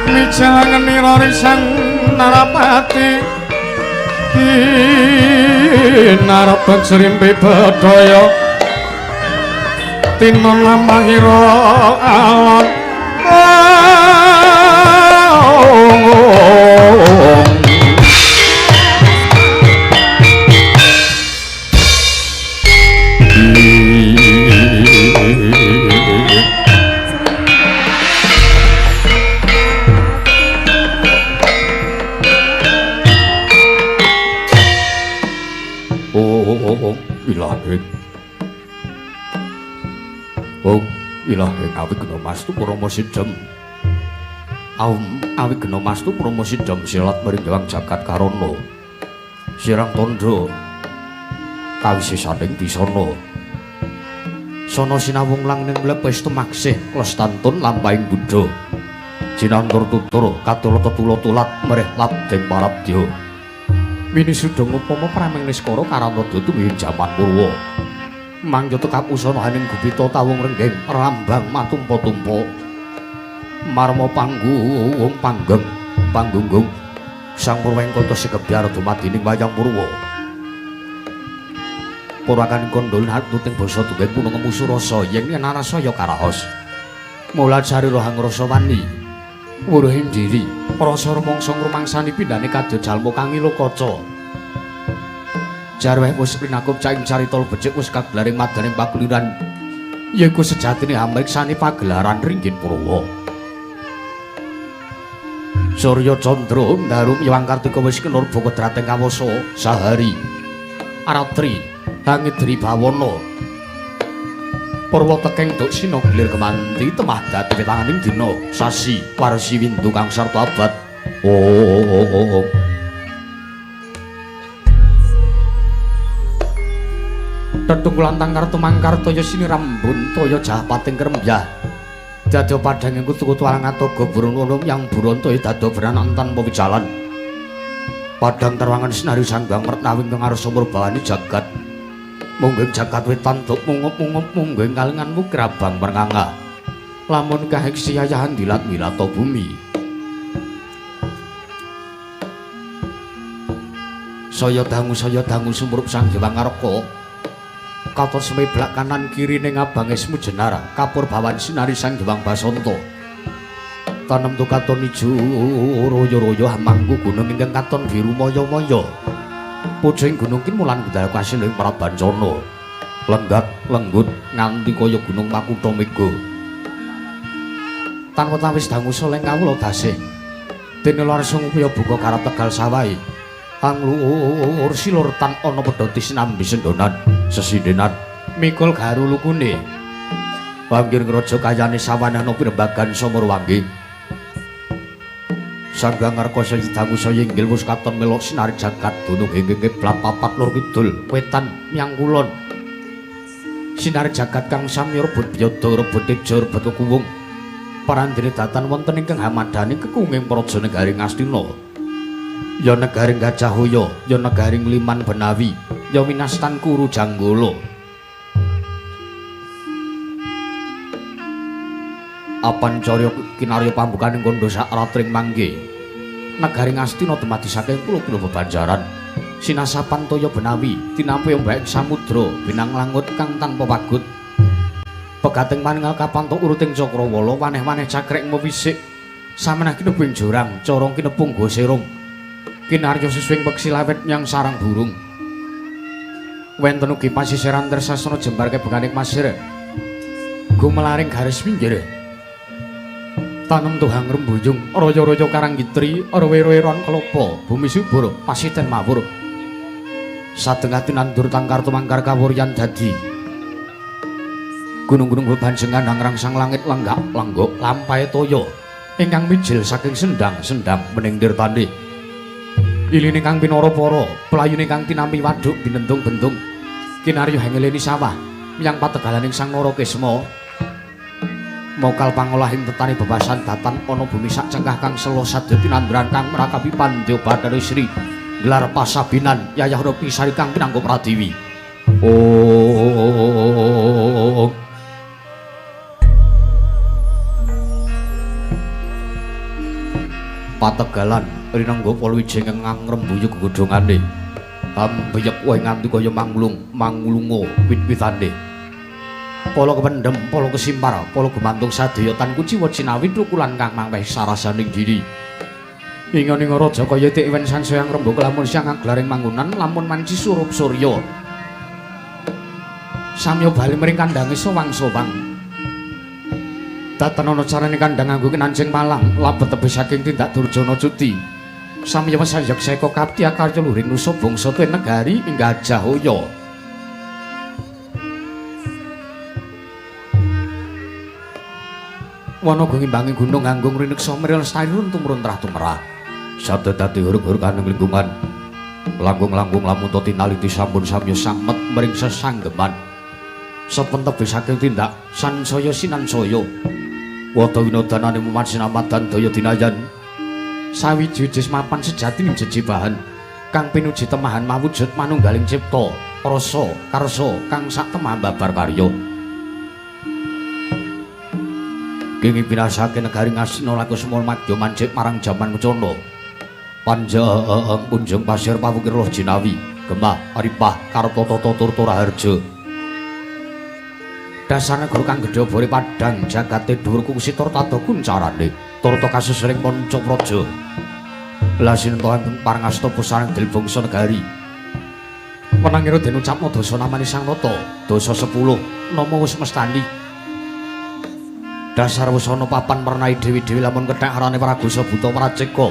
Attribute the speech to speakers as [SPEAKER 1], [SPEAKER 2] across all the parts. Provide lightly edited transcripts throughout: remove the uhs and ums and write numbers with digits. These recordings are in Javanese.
[SPEAKER 1] Mijalangenira risang Narapati tinarepek srimpi bedhaya tinon lamahira alon. Oh, ilahing awigna mastu parama sidhem. Awigna mastu parama sidhem silat maring jagat karana. Sirang tandha kawisisaning bisana. Sana sinawung lang ning mlepes tumaksih klestantun lampahing Buddha. Jinantur tutur katula tetula tulat mereh ladeng parabdya. Winisudha ngupama prameng niskara karana tumiyin jaman Purwa. Mangyata kapusana haning gupita tawung renggeng rambang matumpa-tumpa. Marma panggung panggeng panggunggung Sang Purwengkata sikebyar dumadining wayang Purwa. Purwakan kandha hatuting basa tunggeng puneng ngemusu rasa yen narasaya karaos. Mula carira hangrasa wani wuruhing diri rasa rumangsa ngrumangsani pindhane kadya jalma kang ngilo kaca. Jarweh wis pinakup caing carita becik wis kagelaring madaning pakuliran yaiku sejatine hamriksani pagelaran ringgit Purwa. Surya Candra ndaru miwang Kartika wis kinurba kodrating kawasa sahari aratri hangidri bawana Purwa tekeng duksina gilir kemanti temah dadi petanganing dina sasi warsi windu kang sarta abad. Oh. Tetunggulan tangkar tumangkar toya sinirambun toya jahapating krembyah dadi padhang ing kutu-kutu alang atoga burung yang buron toya dadi beranak tanpa wijalan padhang terwangan sinari sanggang mertawing ngarsa murbawani jagat mungging jagat wetan duk mungup-mungup mungging kalengan mukrabang mernganga lamun kaheksi yayahan dilat milata bumi saya dangu sumrup Sang Hyang Ngarka katon semeblak kanan kiri ning abange Smujenar kapur bawan sinari Sang Hyang Basanta tanem tu katon ijo royo-royo hamangku gunung ingkang katon biru maya-maya pucuking gunung kimulan budaya kasil ing Prabancana lenggak lenggut nganti kaya gunung Makutha Mega tanpa tawis dangu soleng kawula dasih dene larsa ngupaya buka garap tegal sawahe anglur silur tan ana pedhoti sinambi sendonan sesindenan mikul garu lukune banggir ngraja kayane sawanana pirembagan sumurwangge Sang Ngarka saya dangu saya inggil wis katon melok sinari jagat dunung ing kiblat papat lor kidul wetan miang kulon sinari jagat kang sami rebut biyada rebut teja rebut kuwung parandene datan wonten ingkang hamadani kekunging praja negari Ngastina ya negari Gajahaya ya negari Ngliman Benawi ya winastan Kuru Janggala apan carya kinarya pambukaning kandha sak ratring mangke negari Ngastina dumadi saking pulo-pulo bebanjaran sinasapan toya Benawi tinampi ombak samudra binang langut kang tanpa pagut pegating paningal kapantuk uruting cakrawala waneh-waneh cakrek mewisik samenah kinebung jurang corong kinepung goserung kinarya susuing peksi lawet nyang sarang burung wenten ugi pasisiran tresasana jembar kebeganing pasir gumelaring garis pinggir tanem tuhang rembuyung raya-raya karang gitri rowe-rowe ron kelopo bumi subur pasiten mawur sadengah tinandur tangkar tumangkar kawuryan dadi gunung-gunung bebanjengan hangrangsang langit lenggak lenggok lampahe toya ingkang mijil saking sendang-sendang mening tirtane iline kang pinara para pelayune kang tinampi waduk binentung-bentung kinarya hangeleni sawah miyang pategalaning Sang Narakesma mokal pangolahing tetane bebasan datan ana bumi sak cengkah kang sela sadya tinanduran kang mrakapi pandya Bathara Sri Gelar pasabinan Yayah Rukmisari kang pinangka Pratiwi. Oh. Pategalan rinengga palawija ingkang ngrembuyung gegodhongane. Ambeyek wae nganti kaya manglung, manglunga wit-witane. Pala kependhem, pala kesimpar, pala gumantung sadaya tan kuciwa cinawi trukulan kang mangweh sarasaning diri. Ing raja kaya tik wen sansaya ngrembaka lamun siang aglaring manggonan lamun manci surup surya. Samya bali mring kandhange sowang-sowang. Datan ana carane kandhang nganggo kenancing palang labet tebih saking tindak Durjana Cuti. Samya wesayek seka kapti akarya luring nusa bangsa tuwin negari ing Gajah Oya. Wana ngimbangi gunung nganggo ngrineksa mril lestari tumrun trah tumrah. Sabda dadi hurug-hurug aning lingkungan. Langkung-langkung lamun to tinaliti sampun samya samet mring sesanggeman. Sampun tebih saking tindak sansaya sinansaya. Wada winodanane muman sinamadan daya dinayan. Sawiji-wiji mapan sejati jejibahan kang pinuji temahan mawujud manunggaling cipta, rasa, karsa kang sak temah babar karya. Kenging binasake negari Ngastina laku semua madya mancik marang jaman kencana. Panjang punjung pasir pawukir loh jinawi, gemah aripah karta tata turta raharja. Dasar negara kang gedhe obore padhang jagate dhuwur kungsi tur tata kuncarane, turta kasusring panca praja. Lasinta ingkang parangasta pusaring dil bangsa negari. Wenangira den ucapna dasa namane Sang Nata, dasa 10 nama wis mestani. Dasar wis ana papan mernai dewi-dewi lamun kethek arane Pragosa Buta Praceka.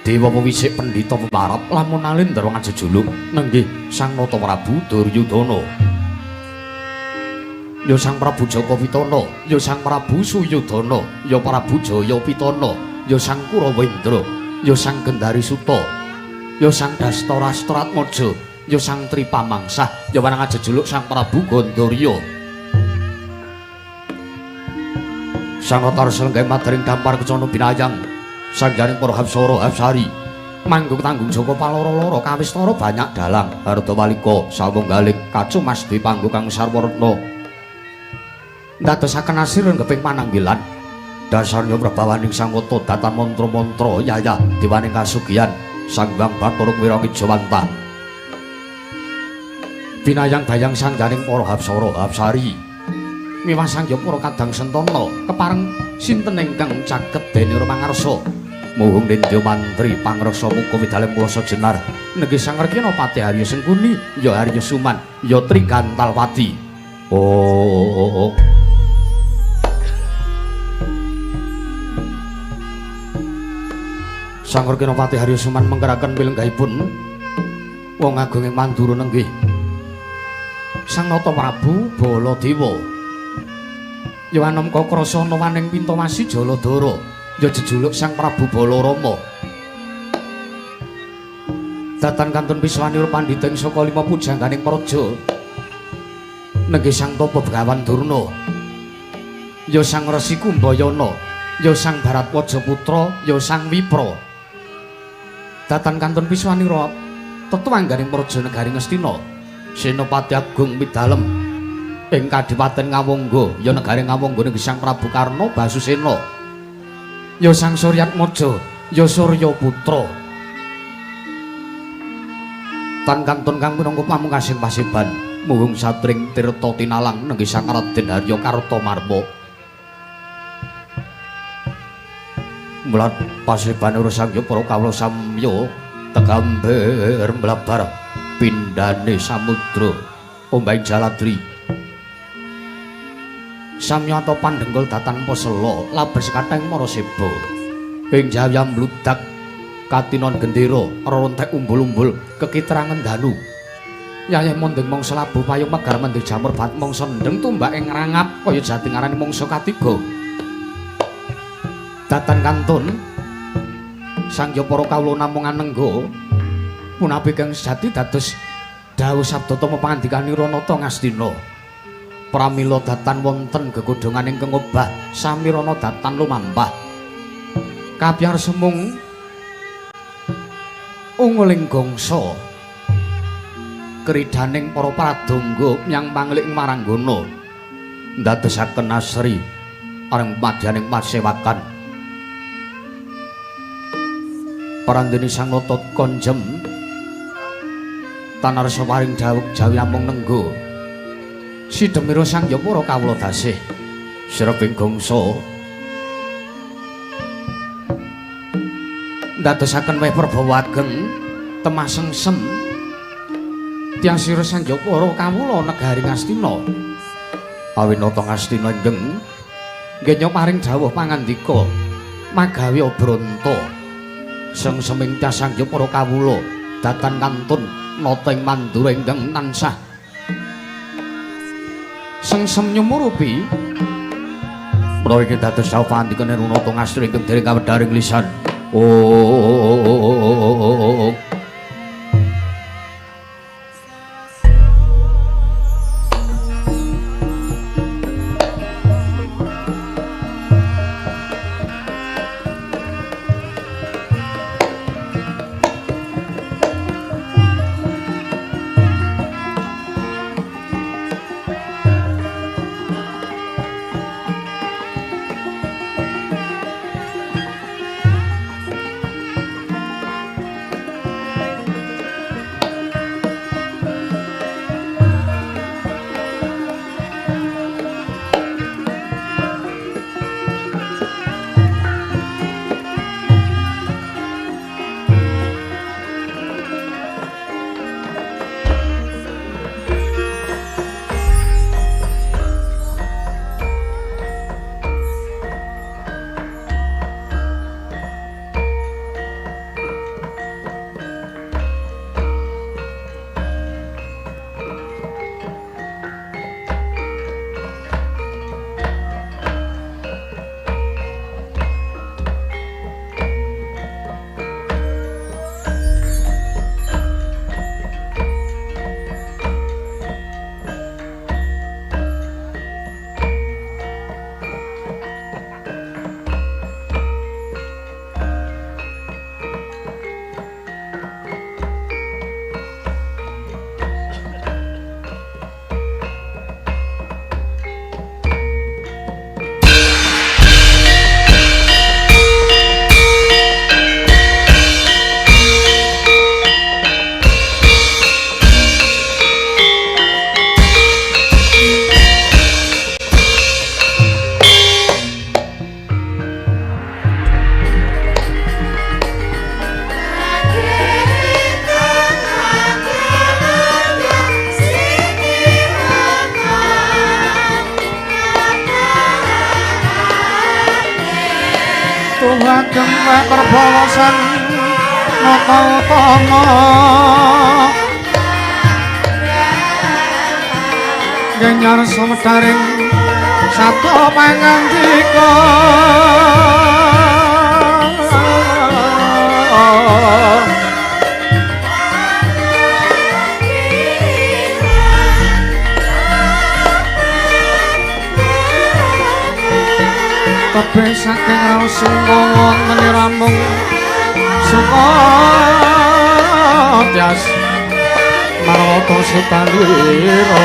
[SPEAKER 1] Dewa pewisik pendhita pemarap lamun alindra ngajejulung nenggih Sang Nata Prabu Duryudana. Ya Sang Prabu Jaka Pitana, ya Sang Prabu Suyudana, ya Prabu Jaya Pitana, ya Sang Kurawendra, ya Sang Gendari Suta, ya Sang Dastarastratmaja, ya Sang Tripamangsah, ya wenang ajejuluk Sang Prabu Gandharya. Sang Nata Selenggae madring dampar kencana binayang, sangganing para hapsara hapsari, manggung tanggung jaka paloro-loro kawistara banyak dalang, harta walika sawunggaling kacumas dwi panggo kang sarwaretna. Ndadosaken asir renggeping pananggilan. Dasarnya prabawaning Sang Nata datan mantra-mantra yayah dewaning kasugihan Sang Hyang Bathara Kuwera Ngijawantah. Binayang bayang sangganing para hapsara hapsari. Miwah sangya para kadang sentana kepareng sinten ingkang caket dene rumangarsa. Muhung nindya mantri pangreksa muka widalem kuwasa jenar. Nenggih Sang Rekina Patih Arya Sengkuni, ya Arya Suman, ya Trigantalwati. Oh. Sang Rekina Patih Arya Suman mengkeraken pilenggahipun wong agung ing Mandura nenggih Sang Nata Prabu Baladewa. Ya anom kakrasa nawaning Pintawasi Jaladara, ya jejuluk Sang Prabu Balarama. Datan kantun piswanira pandhita ing saka lima pujangganing praja. Nenggih Sang Tapa Begawan Durna. Ya Sang Resi Kumbayana, ya Sang Baratwaja Putra, ya Sang Wipra. Datan kantun piswanira tetuwangganing praja negari Ngastina. Senopati Agung Midalem ing Kadipaten Ngawangga, ya negari Ngawangga nenggih Sang Prabu Karna Basusena. Ya Sang Suryatmaja, ya Surya Putra. Tan kantun kang minangka pamungkasing paseban, muhung satring tirta tinalang nenggih Sang Raden Harya Kartamarma. Mula paseban ora sangya para kawula samya tegamber mlabar pindhane samudra ombahing jaladri. Samya topan dengkul datan posela labes katheng maraseba. Ing jaya mludak katinon gendera rontek umbul-umbul kekitrangen danu. Yayah mondeng mangsa labuh payung megar mendhe jamur bat mangsa ndeng tumbake ngrangap kaya jati ngarani mangsa katiga. Datan kantun sangya para kawula namung anengga punapi kang sejati dados dawuh sabda tama pangandikanira Nata Ngastina. Pramila datan wonten gegodhongan ingkang obah samirana datan lumampah. Kapyar semung Unguling gongso kridaning para pradangga nyang panglik maranggana ndadosaken asri areng madyaning pasewakan. Parandene Sang Nata konjem tanarsa paring dawuh jawi namung nenggo sidemira sang ya para kawula dasih sreping gongso ndadosaken weh prabawa ageng temah sengsem tiyang sira sang ya para kawula negari Ngastina. Awinata Ngastina ingkang nggenya paring dawuh pangandika magawe obranta sengseming tiyang sang ya para kawula datan kantun nata ing mandura ingkang tansah sengsem nyumurupi. Menawi iki dados dawuh pangandika Nata Ngastina ingkang dereng kawedharing lisan. Oh. Ageng perbawa sang nata utama genyar sumedharing sato pangandika. Tebih saking raos sungkawa wonten ramung suka tyas marwata sutalira.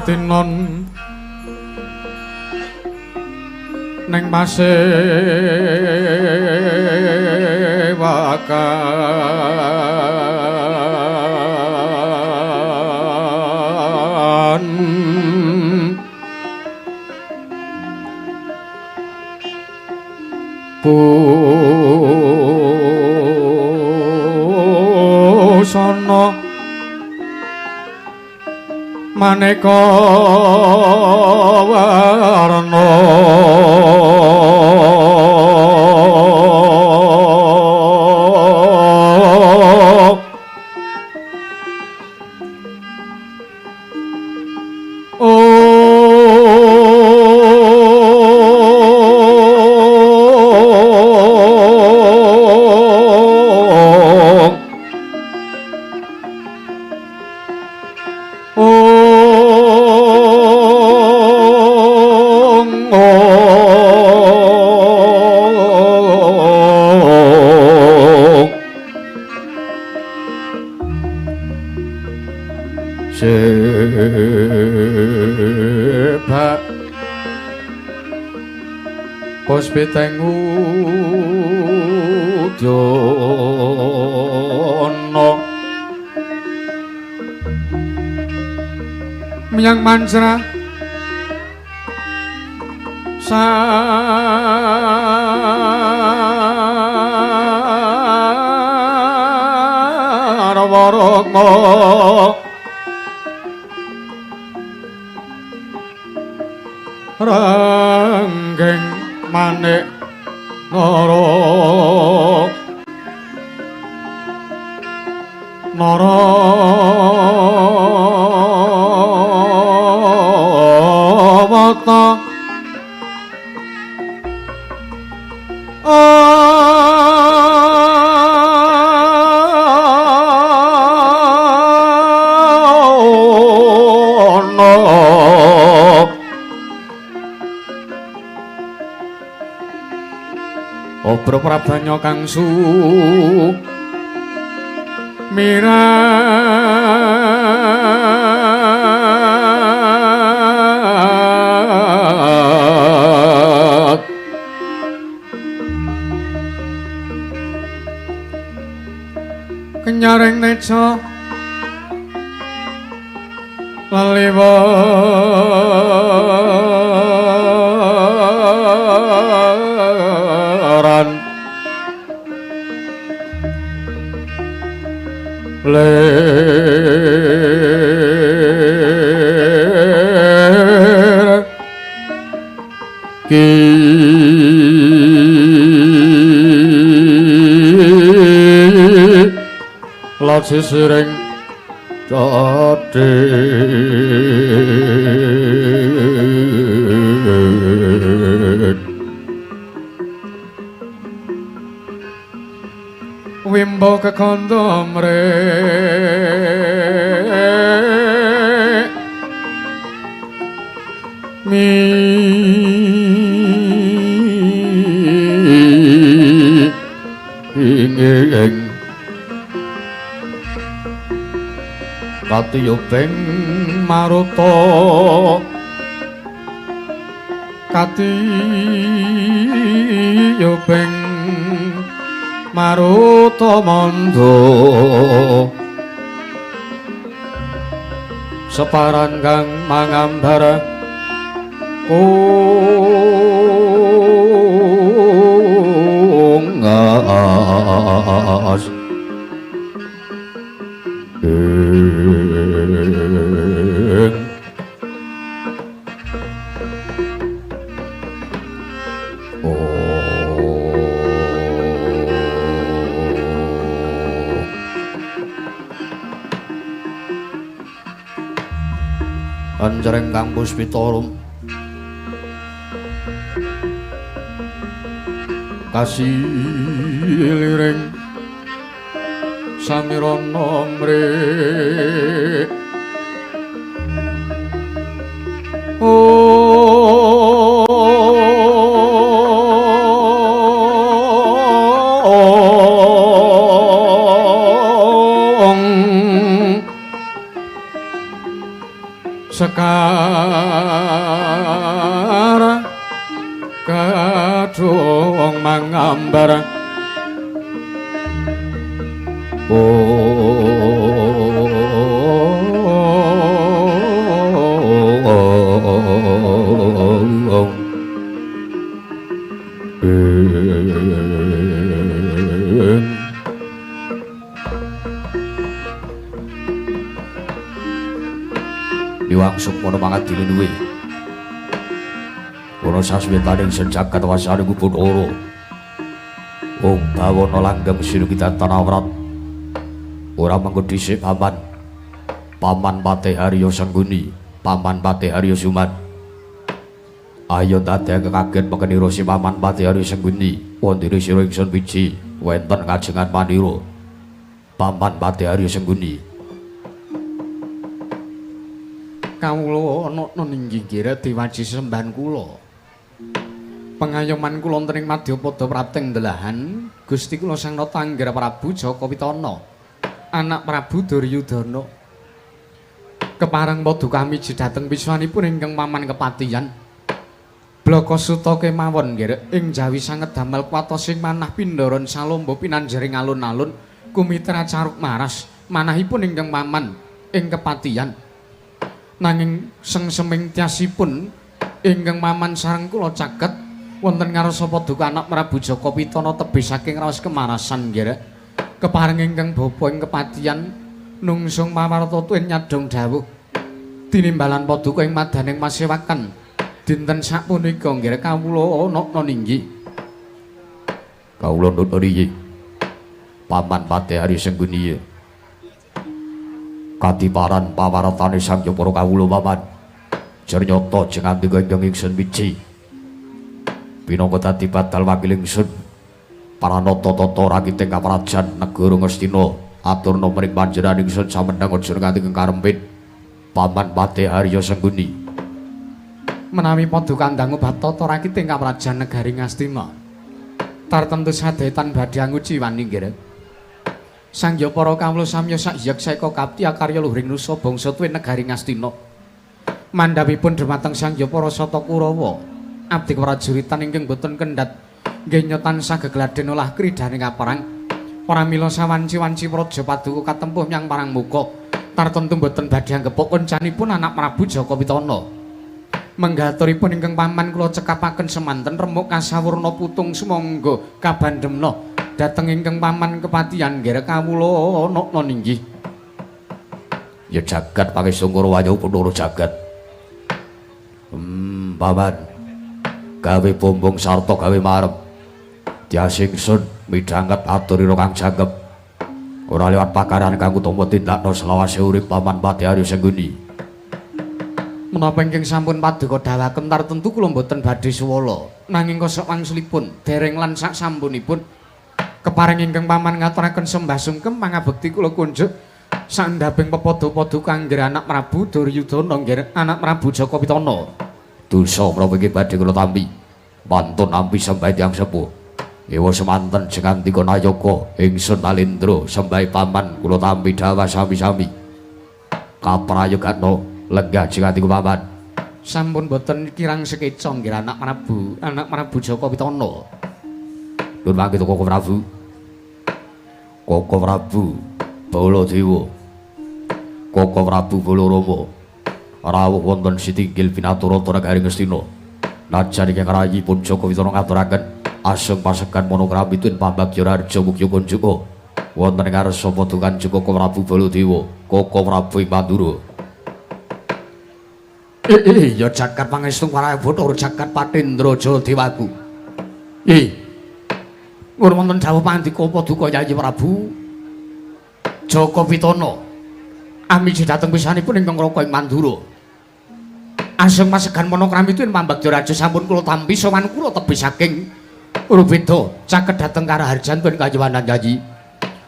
[SPEAKER 2] Tinon ning pasewakan busana maneka warna. Sebab puspiteng udyana menyang manjra sarwarana ranggeng manik nara nara wata Obro prabanya kang su mirat kenyaring neca leliweran lir ki sisiring cadhek wimbo kekandha mrek mi ing katiyubing maruta katiyubing maruta mandha separan kang mangambar kungas Anjreng kang puspita kasiliring samirana mrek ong sekar kadung mangambar.
[SPEAKER 1] Diwang sukmono mangat diluwi. Ana saswitaning sejagat wasane Bathara. Ong bawana langgeng sira tanawrat. Ora mengko dhisik paman. Paman Patih Arya Sengguni, Paman Patih Arya Suman. Ayo dadekake kaget mekenira si Paman Patih Arya Sengguni. Wondene sira ingsun wiji wonten kajengan manira. Paman Patih Arya Sengguni.
[SPEAKER 2] Kawula ana ninggi ngira diwaji sembahan kula. Pengayoman kula wonten ing Madyapada prapting delahan Gusti kula Sang Nata Angger Prabu Jaka Pitana, anak Prabu Duryudana. Kepareng paduka miji dhateng piswanipun ingkang paman kepatihan. Blaka suta kemawon nggih ing jawi sanget damel kuwatosing manah pindharan salomba pinanjering alun-alun kumitra caruk maras manahipun ingkang paman ing kepatihan. Nanging sengseming tyasipun ingkang paman sareng kula caket wonten ngarsa paduka anak Prabu Jaka Pitana tebih saking raos kemarasan nggih. Kepareng ingkang bapa ing kepatihan nungsung pawarta tuwin nyadhong dawuh tinimbalan paduka ing madaning masewakan dinten sapunika nggih kawula ana ninggi.
[SPEAKER 1] Kawula nut niki Paman Patih Arya Sengguni. Katiparan pawartane Sang Hyang para kawula paman. Jernyata jengandika ingkang ingsun wiji. Pinangka dadi badal wakil ingsun paranata tata rakiting kaprajan negara Ngastina aturna mring panjenengan ingsun samendhang aja nganti karempit Paman Patih Arya Sengguni.
[SPEAKER 2] Menawi paduka ndangu bab tata rakiting kaprajan negari Ngastina tartemtu sadetan badhe anguciwani nggih. Sang Hyang para kawula samya sahyek saeka kapti akarya luhuring nusa bangsa tuwin negari Ngastina. Mandhapipun dhumateng Sang Hyang para Sata Kurawa, abdi prajuritan ingkang boten kendhat nggenya tansah gegladen olah kridhaning kaperang. Pramila sawanci-wanci praja paduka katempuh menyang parang muka. Tartemtu boten badhe anggepuk koncanipun anak Prabu Jaka Pitana. Menggaturipun ingkang paman kula cekapaken semanten remuk kasawurna putung sumangga kabandhemna dhateng ingkang paman kepatihan nggih kawula ana ninggi.
[SPEAKER 1] Ya jagat pangestu Kurawa Bathara jagat. Paman gawe bombong sarta gawe marem. Tias ingsun midhanget aturira kang jangkep. Ora liwat pakaran kang utama tindakna selawase urip Paman Patih Arya Sengguni.
[SPEAKER 2] Menapa ingkang sampun paduka dawuhaken tartemtu kula mboten badhe suwala. Nanging kosok wangsulipun dereng lan sak sampunipun kepareng ingkang paman ngaturaken sembah sungkem pangabekti kula kunjuk sandhaping pepadha-padha kangge anak Prabu Duryudana nggih anak Prabu Jaka Pitana.
[SPEAKER 1] Dosa menapa iki badhe kula tampi. Pantun nampi sembah tiyang sepuh. Ewa semanten jengandika nayaka ingsun Alendra sembah paman kula tampi dawah sami-sami. Kaprayogana lenggah jengandika paman.
[SPEAKER 2] Sampun boten kirang sekeca nggih anak Prabu Jaka Pitana.
[SPEAKER 1] Nuwun mangke Koko Prabu. Koko Prabu Baladewa. Koko Prabu Balarama. Rawuh wonten sitinggil pinaturata negari Ngastina. Najan ingkang rayi pun Jaka Pitana ngaturaken aseng pasegan monokrami tuwin pambagya raharja mugya kunjuka. Wonten ing ngarsa paduka Koko Prabu Baladewa, Koko Prabu ing Mandura.
[SPEAKER 2] Ya jagat pangestu para Bathara jagat Patendra Jaladewaku. Ngur wonten dawuh pandika paduka Yayi Prabu Jaka Pitana. Amiji dhateng pisanipun ingkang Raka ing Mandura. Aseng pasegan monokrami tuwin pambagya raja sampun kula tampi sowan kula tebih saking Rubeda caket dhateng karaharjan tuwin kayiwanan Yayi.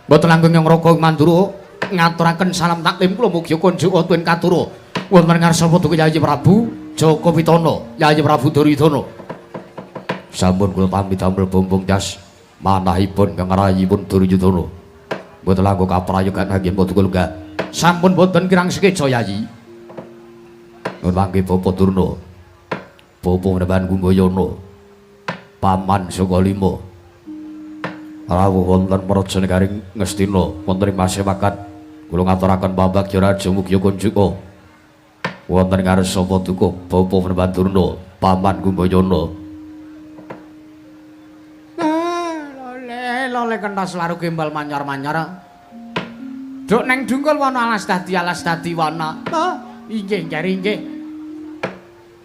[SPEAKER 2] Mboten langkung ing Raka ing Mandura ngaturaken salam taklim kula mugi kunjuk tuwin katura. Wonten ngarsa paduka Yayi Prabu Jaka Pitana, Yayi Prabu Duryudana.
[SPEAKER 1] Sampun kula tampi damel bombong jas manahipun kang rayipun Duryudana. Mboten langkung kaprayogan anggen paduka lenggah.
[SPEAKER 2] Sampun boten kirang sekeca Yayi.
[SPEAKER 1] Nuwun mangke Bapa Durna. Bapa Menemban Kumbayana. Paman Sukalima. Rawuh wonten Praja Negari Ngastina wonten ing pasewakan. Kula ngaturaken pambagya raja mugi kunjuka. Wonten ngarsa paduka Bapa Prabandurna, Paman Kumbayana.
[SPEAKER 2] Lole lole kentas laru gembal manyar-manyar. Duk neng dungkul wana alas dadi wana. Oh, inggih nggih inggih.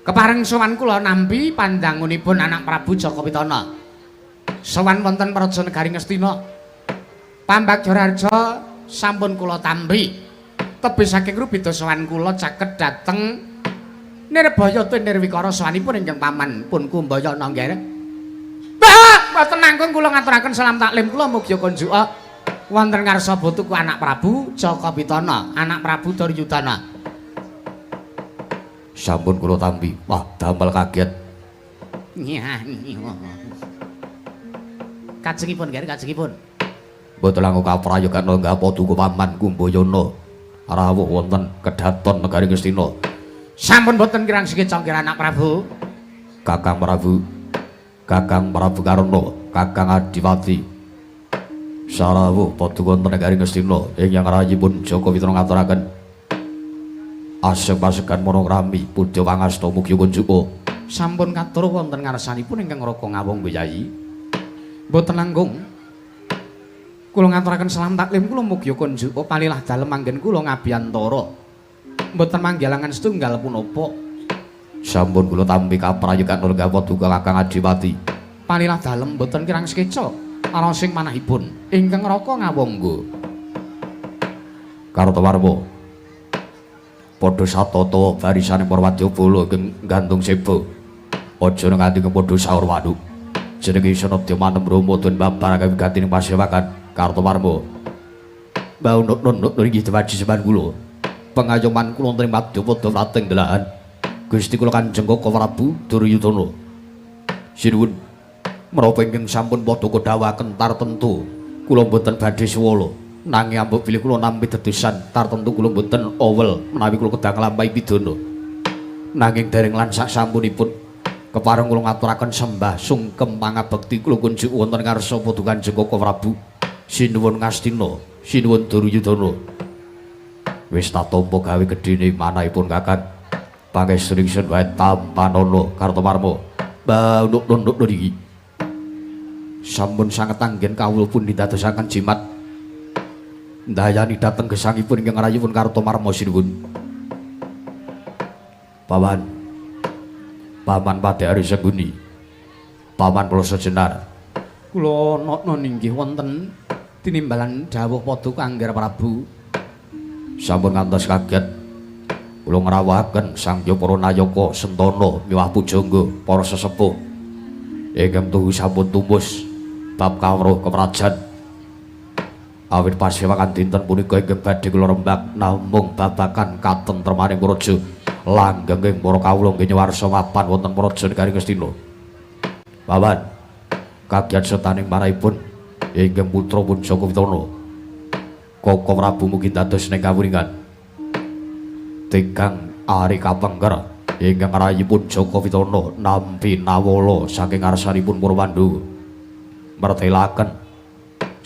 [SPEAKER 2] Kepareng sowan kula nampi pandangunipun anak Prabu Jaka Pitana. Sowan wonten Praja Negari Ngastina. Pambagya raja sampun kula tampi. Tebih saking rubeda sowan kula caket dhateng Nirbaya Nirwikara sowanipun ingkang paman pun Kumbayana nggih. Mbah, mboten nanggung kula ngaturaken salam taklim kula mugi kunjuka wonten ngarsa botuku anak Prabu Jaka Pitana, anak Prabu Duryudana.
[SPEAKER 1] Sampun kula tampi. Wah, damel kaget.
[SPEAKER 2] Kajengipun nggih, kajengipun.
[SPEAKER 1] Mboten langkung kaprayogan lenggah paduka Paman Kumbayana. Rawuh wonten kedaton negari Ngastina.
[SPEAKER 2] Sampun boten kirang sekeca nggih anak Prabu.
[SPEAKER 1] Kakang Prabu, Kakang Prabu Karna, Kakang Adipati. Sarawuh paduka wonten negari Ngastina ingkang rayipun Jaka Pitana ngaturaken asep-asegan manangrami pudha pangasta mugi kunjuka.
[SPEAKER 2] Sampun katur wonten ngarsanipun ingkang Raka Ngawung Yayi. Mboten langkung kula ngaturaken salam taklim kula mugi kunjuka palilah dalem anggen kula ngabiyantara. Mboten manggilangan setunggal punapa.
[SPEAKER 1] Sampun kula tampi kaprayogan lenggah paduka Kakang Adipati.
[SPEAKER 2] Palilah dalem mboten kirang sekeca ana sing manahipun ingkang Raka Ngawangga.
[SPEAKER 1] Kartawarma. Padha satata barisane para wadyabala ingkang gantung seba. Aja nganti padha saur waduk. Jenenge Sanadya Manem Rama den babar kawigatining pasewakan Kartawarma. Mbah unuk-unuk niki diwaji seman kula. Pengayoman kula wonten ing Madyapada Wrateng Delahan. Gusti kula Kanjeng Kaka Prabu Duryudana. Sinuwun menapa ingkang sampun padha kodhawaken tartemtu kula mboten badhe suwala. Nanging ambek bilih kula nampi dedusan tartemtu kula mboten owel menawi kula kedah nglampahi pidana. Nanging dereng lan sak sampunipun kepareng kula ngaturaken sembah sungkem pangabekti kula kunjuk wonten ngarsa paduka Kanjeng Kaka Prabu. Sinuwun Ngastina, sinuwun Duryudana. Wis tak tampa gawe gedhene manahipun Kakang. Pangestu ingsun wae tampanana Kartamarma. Mbah unuk-unuk niki.
[SPEAKER 2] Sampun sanget anggen kawula pun dindadosaken jimat. Ndayani dhateng gesangipun ingkang rayipun Kartamarma sinuwun.
[SPEAKER 1] Paman. Paman Padhari Sengguni. Paman Ploso Jenar.
[SPEAKER 2] Kula nokna inggih wonten tinimbalan dawuh paduka Angger Prabu.
[SPEAKER 1] Sampun ngantos kaget. Kula ngrawuhaken Sang Hyang Para Nayaka Sentana miwah pujangga para sesepuh. Ingkang tuhu sampun tumus bab kawruh keprajan. Awit pasewakan dinten punika ingkang badhe kula rembag namung babagan katentremaning praja langgenging para kawula nggih nyuwarsa mapan wonten praja negari Ngastina. Paman, kagiat setaning manahipun ingkang putra pun Jaka Pitana. Kaka Prabu mugi dados ning kawuningan. Tigang ari kapengker ingkang rayipun Jaka Pitana nampi nawala saking ngarsanipun para Pandhawa. Mertelaken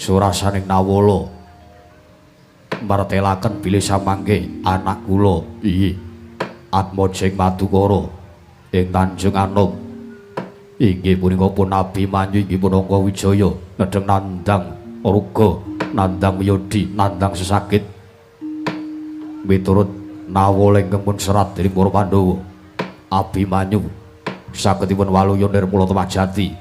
[SPEAKER 1] surasaning nawala. Mertelaken bilih samangke anak kula iyi Atmaja ing Madukara ing Tanjung Anom. Inggih punika pun Abimanyu inggih pun Angka Wijaya nedheng nandang ruga, nandang wiyodi, nandang sesakit. Miturut nawala ingkang pun serat dening para Pandhawa, Abimanyu sagedipun waluya nirmula temah jati,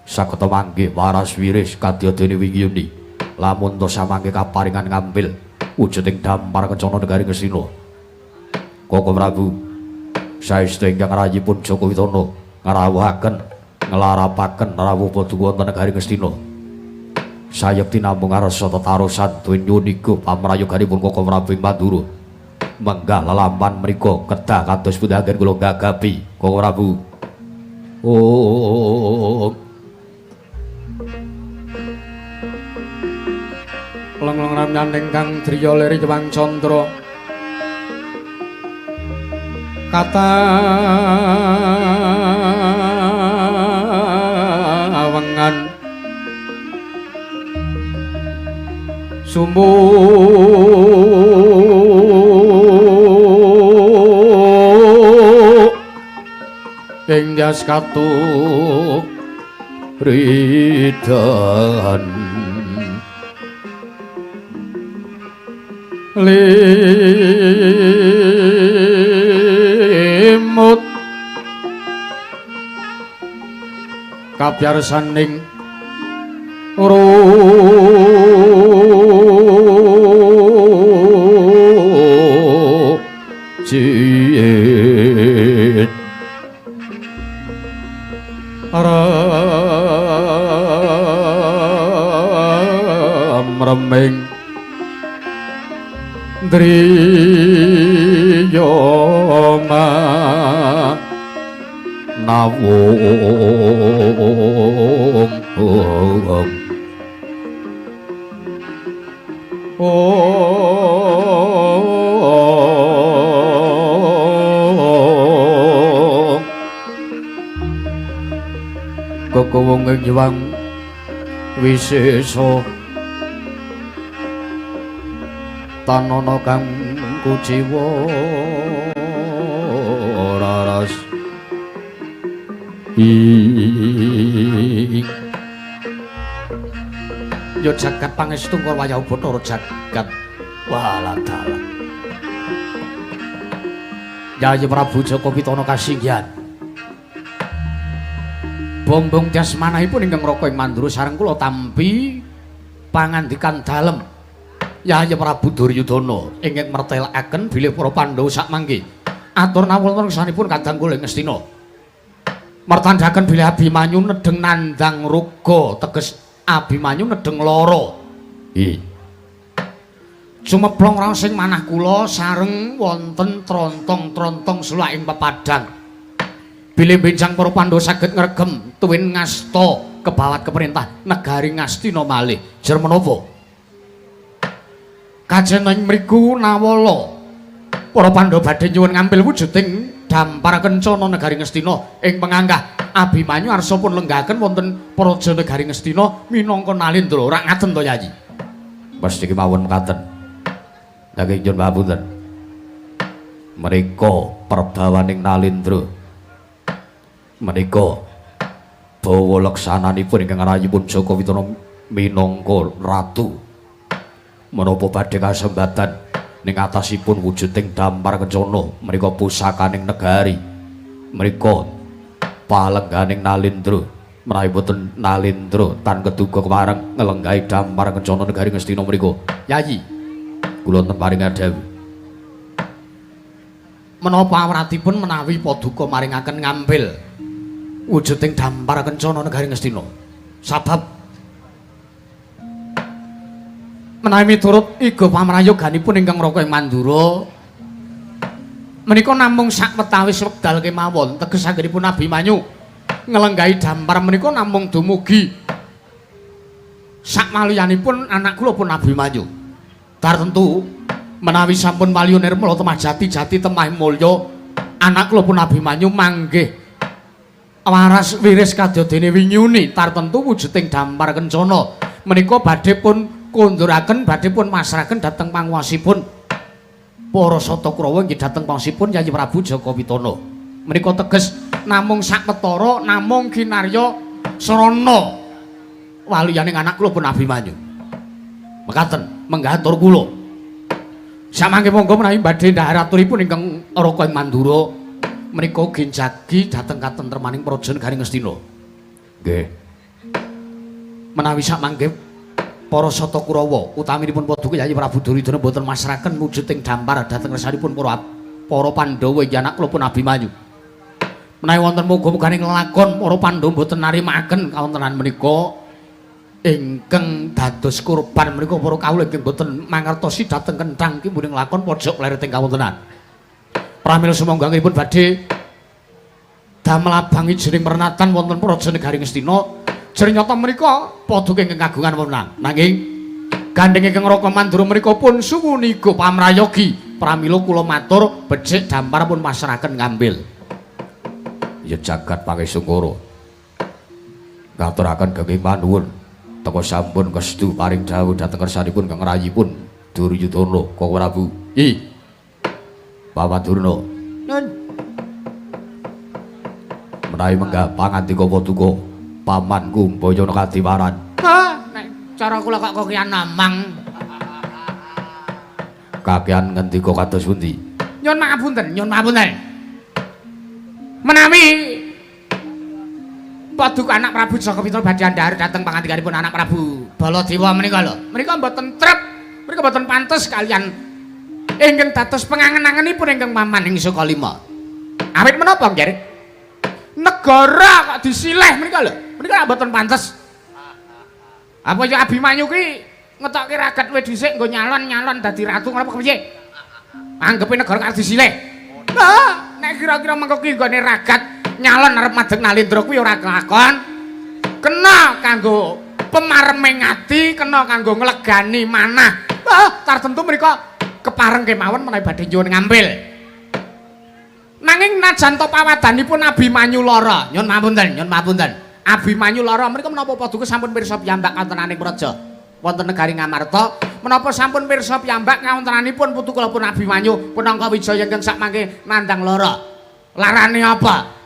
[SPEAKER 1] saged manggih waras wiris kadya dene wingi. Lamun to samangke kaparingan ngambil wujuding dampar kencana negari Ngastina. Kaka Prabu saestu ingkang rayipun Jaka Pitana ngrawuhaken nglarapaken rawuh paduka wonten negari Ngastina. Sayekti namung ngarsa tetarosan donya niku pamrayoganipun Kaka Prabu ing Mandura. Menggah lelampahan mriku kedah kados pundi anggen kula gagapi Kaka Prabu. Oh.
[SPEAKER 2] Lengleng ramyaning kang driya lir Hyang Candra. Kata
[SPEAKER 1] Sumuk ing ndas katuk ridan limut kabyarsaning rujit ram reming driya nawung. Kekowong ing Hyang Wisesa tanana kang kuciwa raras ing ya jagat pangestu wayah Bathara jagat waladala. Yayi Prabu Jaka Pitana kasinggihan bombong jasmanahipun ingkang raka ing Mandura sareng kula tampi pangandikan dalem Yayi Prabu Duryudana ingkang mertelakaken bilih para Pandhawa sakmangke atur nawala ngersanipun kadang kula ing Ngastina mertandhaken bilih Abimanyu nedheng nandhang ruga teges Abimanyu nedheng lara. Nggih. Sumeplong raos ing manah kula sareng wonten trontong-trontong sulak ing pepadang. Bilih benjang para Pandhawa saged ngregem tuwin ngasta kebawat keperintah negari Ngastina malih. Jer menapa? Kajen ing mriku nawala para Pandhawa badhe nyuwun ngampil wujuding dampar kencana negari Ngastina ing penganggah Abimanyu arsa pun lenggahaken wonten praja negari Ngastina minangka Nalendra. Ora ngaten to, Yayi? Mesti kemawon mekaten. Nanging nyuwun pangapunten. Menika perbawaning Nalendra. Menika bawa leksananipun ingkang rayipun Jaka Pitana minangka ratu. Menapa badhe kasembatan ning atasipun wujuding dampar kencana menika pusakaning negari. Menika palengganing Nalendra menawi boten Nalendra tan keduga kemareng nglenggahi dampar kencana negari Ngastina mriku. Yayi, kula wonten paring dawuh. Menapa awratipun menawi paduka maringaken ngampil wujuding dampar kencana negari Ngastina? Sabab menawi miturut iga pamrayoganipun ingkang raka ing Mandura menika namung sakwetawis wekdal kemawon teges anggenipun Abimanyu nglenggahi dampar menika namung dumugi sakmaliyanipun anak kula pun Abimanyu. Tartentu menawi sampun waliya nirmala temah jati-jati temah mulya anak kula pun Abimanyu manggih waras wiris kadyadene winyuni. Tartentu wujuding dampar kencana menika badhe pun konduraken badhe pun masrahaken dhateng panguwasipun para Sata Kurawa inggih dhateng panguwasipun Yayi Prabu Jaka Pitana. Menika teges namung sakwetara namung kinarya srana waliyaning anak kula pun Abimanyu. Mekaten menggah atur kula. Samangke monggo menawi badhe ndhahar aturipun ingkang raka ing Mandura menika genjagi dhateng katentremaning praja negari Ngastina. Nggih. Menawi samangke para Sata Kurawa utaminipun paduka Yayi Prabu Duryudana boten masrahaken wujuding dampar dhateng ngersanipun para Pandhawa inggih anak kula pun Abimanyu. Menawi wonten muga-muganing lelakon para Pandhawa boten narimakaken kawontenan menika ingkang dados korban menika para kawula ingkang boten mangertosi dhateng kenthang kimbuning lakon pojok plereting kawontenan. Pramila sumangga anggenipun badhe damel abang ijening pernatan wonten praja negari Ngastina. Jrenyata menika paduka ingkang kagungan wenang. Nanging gandheng ingkang raka Mandura menika pun suwuniga pamrayogi. Pramila kula matur becik dampar pun masrahaken ngambil. Ya jagat pangesungkara. Ngaturaken genging panuwun Teka sampun kestu paring dawuh dhateng kersanipun kang rayipun Duryudana Koko Prabu. I. Paman Durna.
[SPEAKER 2] Nun.
[SPEAKER 1] Menawi menggah pangandika paduka pamanku Mbayana kadiwaran.
[SPEAKER 2] Ha, nek cara kula kok kokian namang.
[SPEAKER 1] Kakean ngendika kados pundi?
[SPEAKER 2] Nyun mapunten, nyun mapunten. Menawi paduka anak Prabu Jaka Pitra badhe andhar dhateng pangandikanipun anak Prabu Baladewa menika lho. Menika mboten trep, menika mboten pantes kalian ingkang dados pengangen-angenipun ingkang paman ing Sukalima. Awit menapa, Nggih? Negara kok disileh menika lho. Menika mboten pantes. Apa ya Abimanyu ki ngetokke ragat kowe dhisik nggo nyalon-nyalon dadi ratu ngono apa kepiye? Anggepe negara kok disileh. Lah, nek kira-kira mengko ki nggone ragat nyalon arep madeg Nalendra kuwi ora kelakon. Kena kanggo pemareming ati, kena kanggo nglegani manah. Wah, tartemtu mriku kepareng kemawon menawi badhe nyuwun ngampil. Nanging najan to pawadanipun Abimanyu lara, nyun mapunten, nyun mapunten. Abimanyu lara menika menapa paduka sampun pirsa piyambak kawontenaning praja wonten negari Ngamarta, menapa sampun pirsa piyambak kawontenanipun putu kula pun Abimanyu Punangka Wijaya ingkang sakmangke nandhang lara. Larane apa?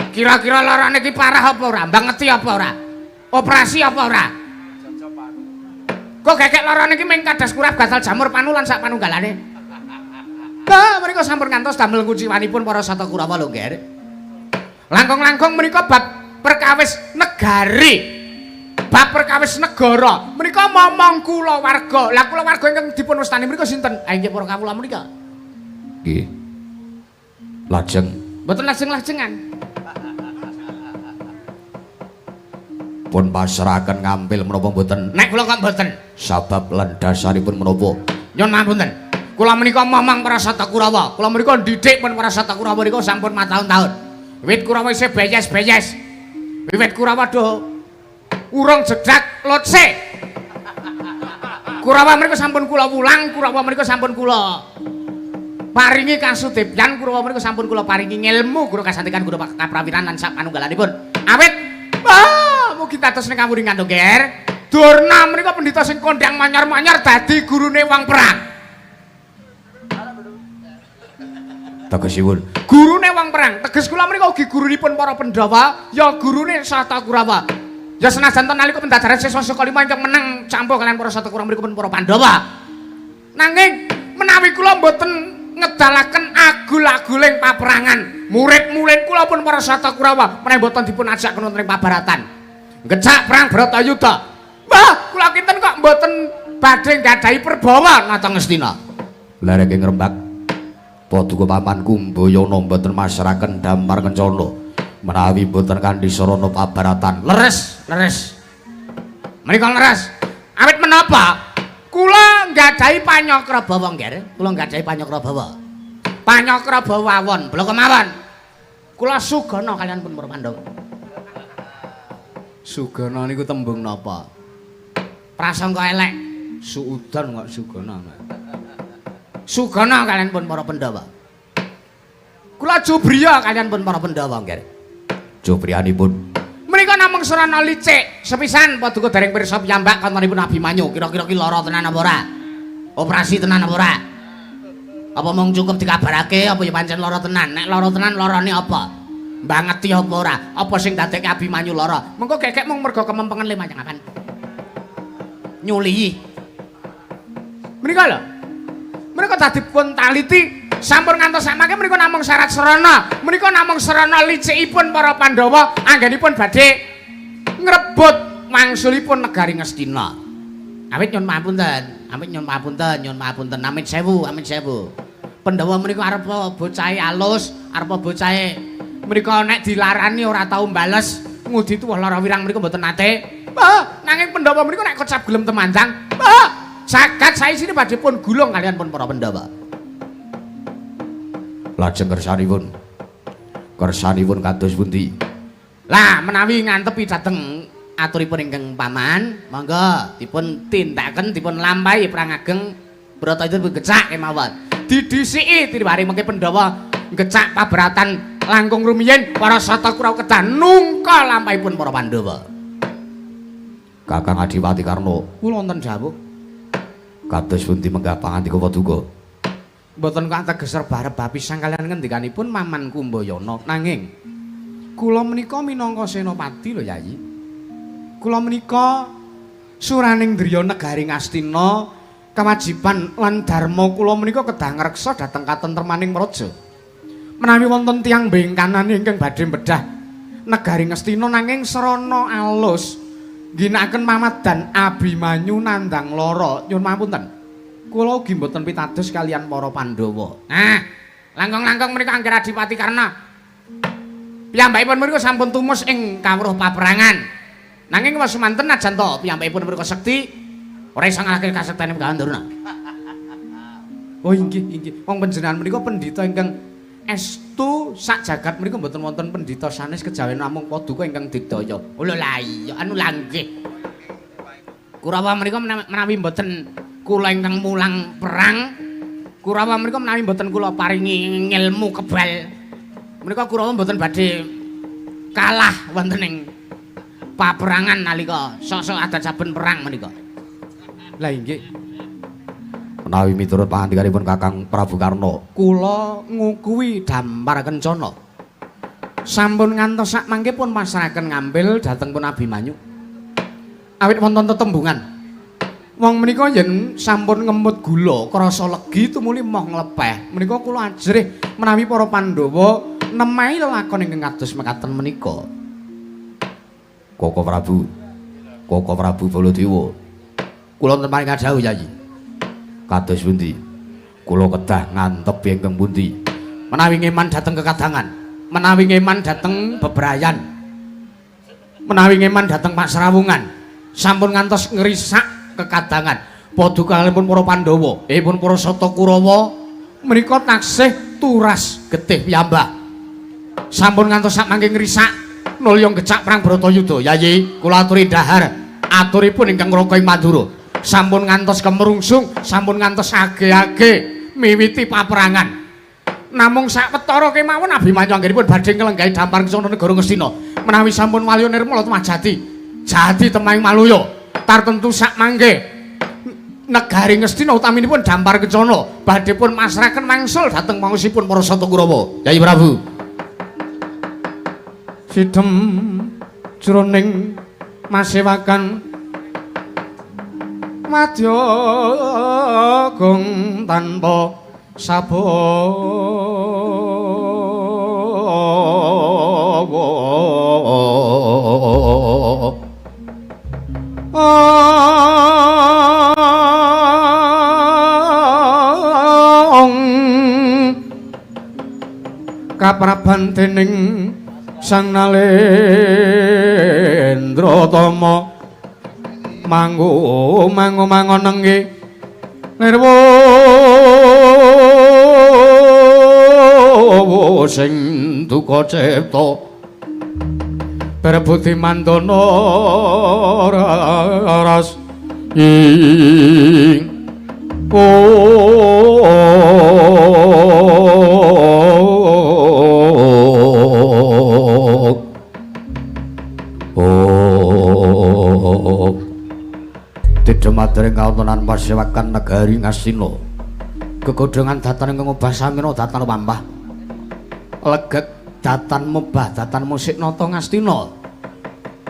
[SPEAKER 2] Kira-kira larane iki parah apa ora? Mbangeti apa ora? Operasi apa ora? Kok gekek larane iki mung kadas kurap gatal jamur panu lan sak panunggalane. Lah menika sampun ngantos damel kuciwanipun para Sata Kurawa lho, Nggih. Langkung-langkung menika bab perkawis negari. Bab perkawis negara. Menika momong kulawarga. Lah kulawarga ingkang dipun wastani menika sinten? Ha inggih para kawula menika.
[SPEAKER 1] Nggih. Lajeng
[SPEAKER 2] mboten lajeng-lajengan.
[SPEAKER 1] Pun pasrahaken ngampil menapa mboten?
[SPEAKER 2] Nek kula kok mboten.
[SPEAKER 1] Sabab lan dasaripun menapa?
[SPEAKER 2] Nyun mapunten. Kula menika momong para Sata Kurawa. Kula menika ndidik pun para Sata Kurawa menika sampun mataun-taun. Wiwit Kurawa isih beyes-beyes. Wiwit Kurawa do urung jedak lotse. Kurawa menika sampun kula wulang, Kurawa menika sampun kula paringi kasudepyan, Kurawa menika sampun kula paringi ngelmu guru kasantikan guru kaprawiran lan sak panunggalanipun. Awit mugi dados ning kawuringan to, Ger. Durna menika pendhita sing kondhang manyar-manyar dadi gurune wong perang.
[SPEAKER 1] Tegesipun
[SPEAKER 2] gurune wong perang. Teges kula menika ugi gurunipun para Pandhawa, ya gurune Sata Kurawa. Ya senajan to nalika pendadaran siswa Sukalima ingkang menang campuh kalian para Sata Kurawa mriku pun para Pandhawa. Nanging menawi kula mboten ngedalaken agul-aguling paperangan, murid-murid kula pun para Sata Kurawa menawi mboten dipun ajak wonten ing pabaratan. Ngecak perang Bratayuda. Mbah, kula kinten kok mboten badhe nggadahi perbawa nata Ngastina.
[SPEAKER 1] Lereke ngrembak paduka pamanku Mbayana mboten masrahaken damar kencana menawi mboten kanthi sarana pabaratan.
[SPEAKER 2] Leres, leres. Menika leres. Awit menapa? Kula nggadahi panyakrabawa, Nggih. Kula nggadahi panyakrabawa. Panyakrabawa awon, bloko mawon. Kula sugana kalian pun para Pandhawa.
[SPEAKER 1] Sugana niku tembung napa?
[SPEAKER 2] Prasangka elek.
[SPEAKER 1] Suudon kok sugana.
[SPEAKER 2] Sugana kalian pun para Pandhawa. Kula jubriya kalian pun para Pandhawa, Nggih.
[SPEAKER 1] Jubriyanipun
[SPEAKER 2] menika namung sarana licik. Sepisan paduka dereng pirsa piyambak kantonipun Abimanyu. Kira-kira ki lara tenan apa ora? Operasi tenan apa ora? Apa mung cukup dikabarake apa ya pancen lara tenan? Nek lara tenan larane apa? Mbangeti apa ora? Apa sing dadekke Abimanyu lara? Mengko gekek mung mergo kemempengen le manyangapan. Nyulihi. Menika lho. Menika dadi pun taliti sampun ngantos samangke menika namung syarat sarana. Menika namung sarana licikipun para Pandhawa anggenipun badhe ngrebut wangsulipun negari Ngastina. Awit nyun mapunten, awit nyun mapunten, nyun mapunten, amit sewu, amit sewu. Pandhawa menika arep bocahe alus, arep bocahe menika nek dilarani ora tau mbales, ngudi tuwa lara wirang menika mboten nate. Wah, nanging Pandhawa menika nek kecap gelem temanjang, wah, jagat saisine badhe pun gulung kalian pun para Pandhawa.
[SPEAKER 1] Lajeng kersanipun. Kersanipun kados pundi?
[SPEAKER 2] Lah menawi ngantepi dhateng aturipun ingkang paman, monggo dipun tindakaken, dipun lampahi perang ageng Bratayuda dipun gecak kemawon. Didhisiki tiwari mengke Pandhawa gecak pabaratan langkung rumiyin para Sata Kurawa kedah nungka lampahipun para Pandhawa.
[SPEAKER 1] Kakang Adipati Karna, kula wonten dawuh. Kados pundi menggah pangandika paduka? Mboten kateges rebah-rebah pisan kalian ngendikanipun Maman Kumbayana. Nanging kula menika minangka senopati lho Yayi. Kula menika suraning driya negari Ngastina, kewajiban lan dharma kula menika kedah ngreksa dhateng katentremaning praja. Menawi wonten tiyang bengkanan ingkang badhe bedah negari Ngastina nanging srana alus ngginakaken mamadan Abimanyu nandang lara, nyuwun pangapunten. Kula ugi mboten pitados kalian para Pandhawa. Nah, langkung-langkung menika Angger Adipati Karna. Piyambakipun menika sampun tumus ing kawruh paperangan. Nanging wis sumanten najan to piyambakipun menika sekti ora iso ngalahke kasektene Begawan Durna. Oh inggih, inggih. Wong panjenengan menika pendhita ingkang estu sak jagat menika mboten wonten pendhita sanes kejawen namung paduka ingkang digdaya. Oh lho lah iya, anu lah nggih. Kurawa menika menawi mboten kula ingkang mulang perang, Kurawa menika menawi mboten kula paringi ngilmu kebal, menika Kurawa mboten badhe kalah wonten ing paperangan nalika sok-sok adat saben perang menika. Lah inggih. Menawi miturut pangandikanipun Kakang Prabu Karna, kula ngukuhi Dampar Kencana. Sampun ngantos sak mangke pun pasrahaken ngambil dhateng pun Abimanyu. Awit wonten tetembungan. Wong menika yen sampun ngemut gula krasa legi tumuli moh nglepeh. Menika kula ajrih menawi para Pandhawa nemahi lelakon ingkang kados mekaten menika. Koko Prabu, Koko Prabu Baladewa. Kula wonten paring dawuh Yayi. Kados pundi? Kula kedah ngantep ingkang pundi? Menawi ngeman dhateng kekadangan, menawi ngeman dhateng bebrayan, menawi ngeman dhateng pasrawungan, sampun ngantos ngrisak kekadangan. Paduka kalihipun para Pandhawa, pun para Sata Kurawa menika taksih turas getih piyambak. Sampun ngantos sak mangke ngrisak nulya gecak perang Bratayuda. Yayi, kula aturi dhahar aturipun ingkang ngraka ing Mandura. Sampun ngantos kemerungsung, sampun ngantos age-age miwiti paperangan. Namung sawetara kemawon Abimanyu anggenipun badhe nglenggahi Dampar Kencana negara Ngastina. Menawi sampun walya nirmala tumah jati, jati temahing maluya. Tartemtu sak mangke negari Ngastina utaminipun Dampar Kencana badhe pun masrahaken wangsul dhateng pangusipun para Sata Kurawa. Yayi Prabu. Sidem jroning masewakan wadya gong tanpa sabawa. Kapraban dening Sang Nalendra Tama manggo mango mangon nengge nirwa sing duka cipta berbudi mandana ras ing Tidha madring kawontenan pasewakan negari Ngastina. Gegodhongan datan ingkang obah samina datan pampah. Legeg datan mebah datan musik nata Ngastina.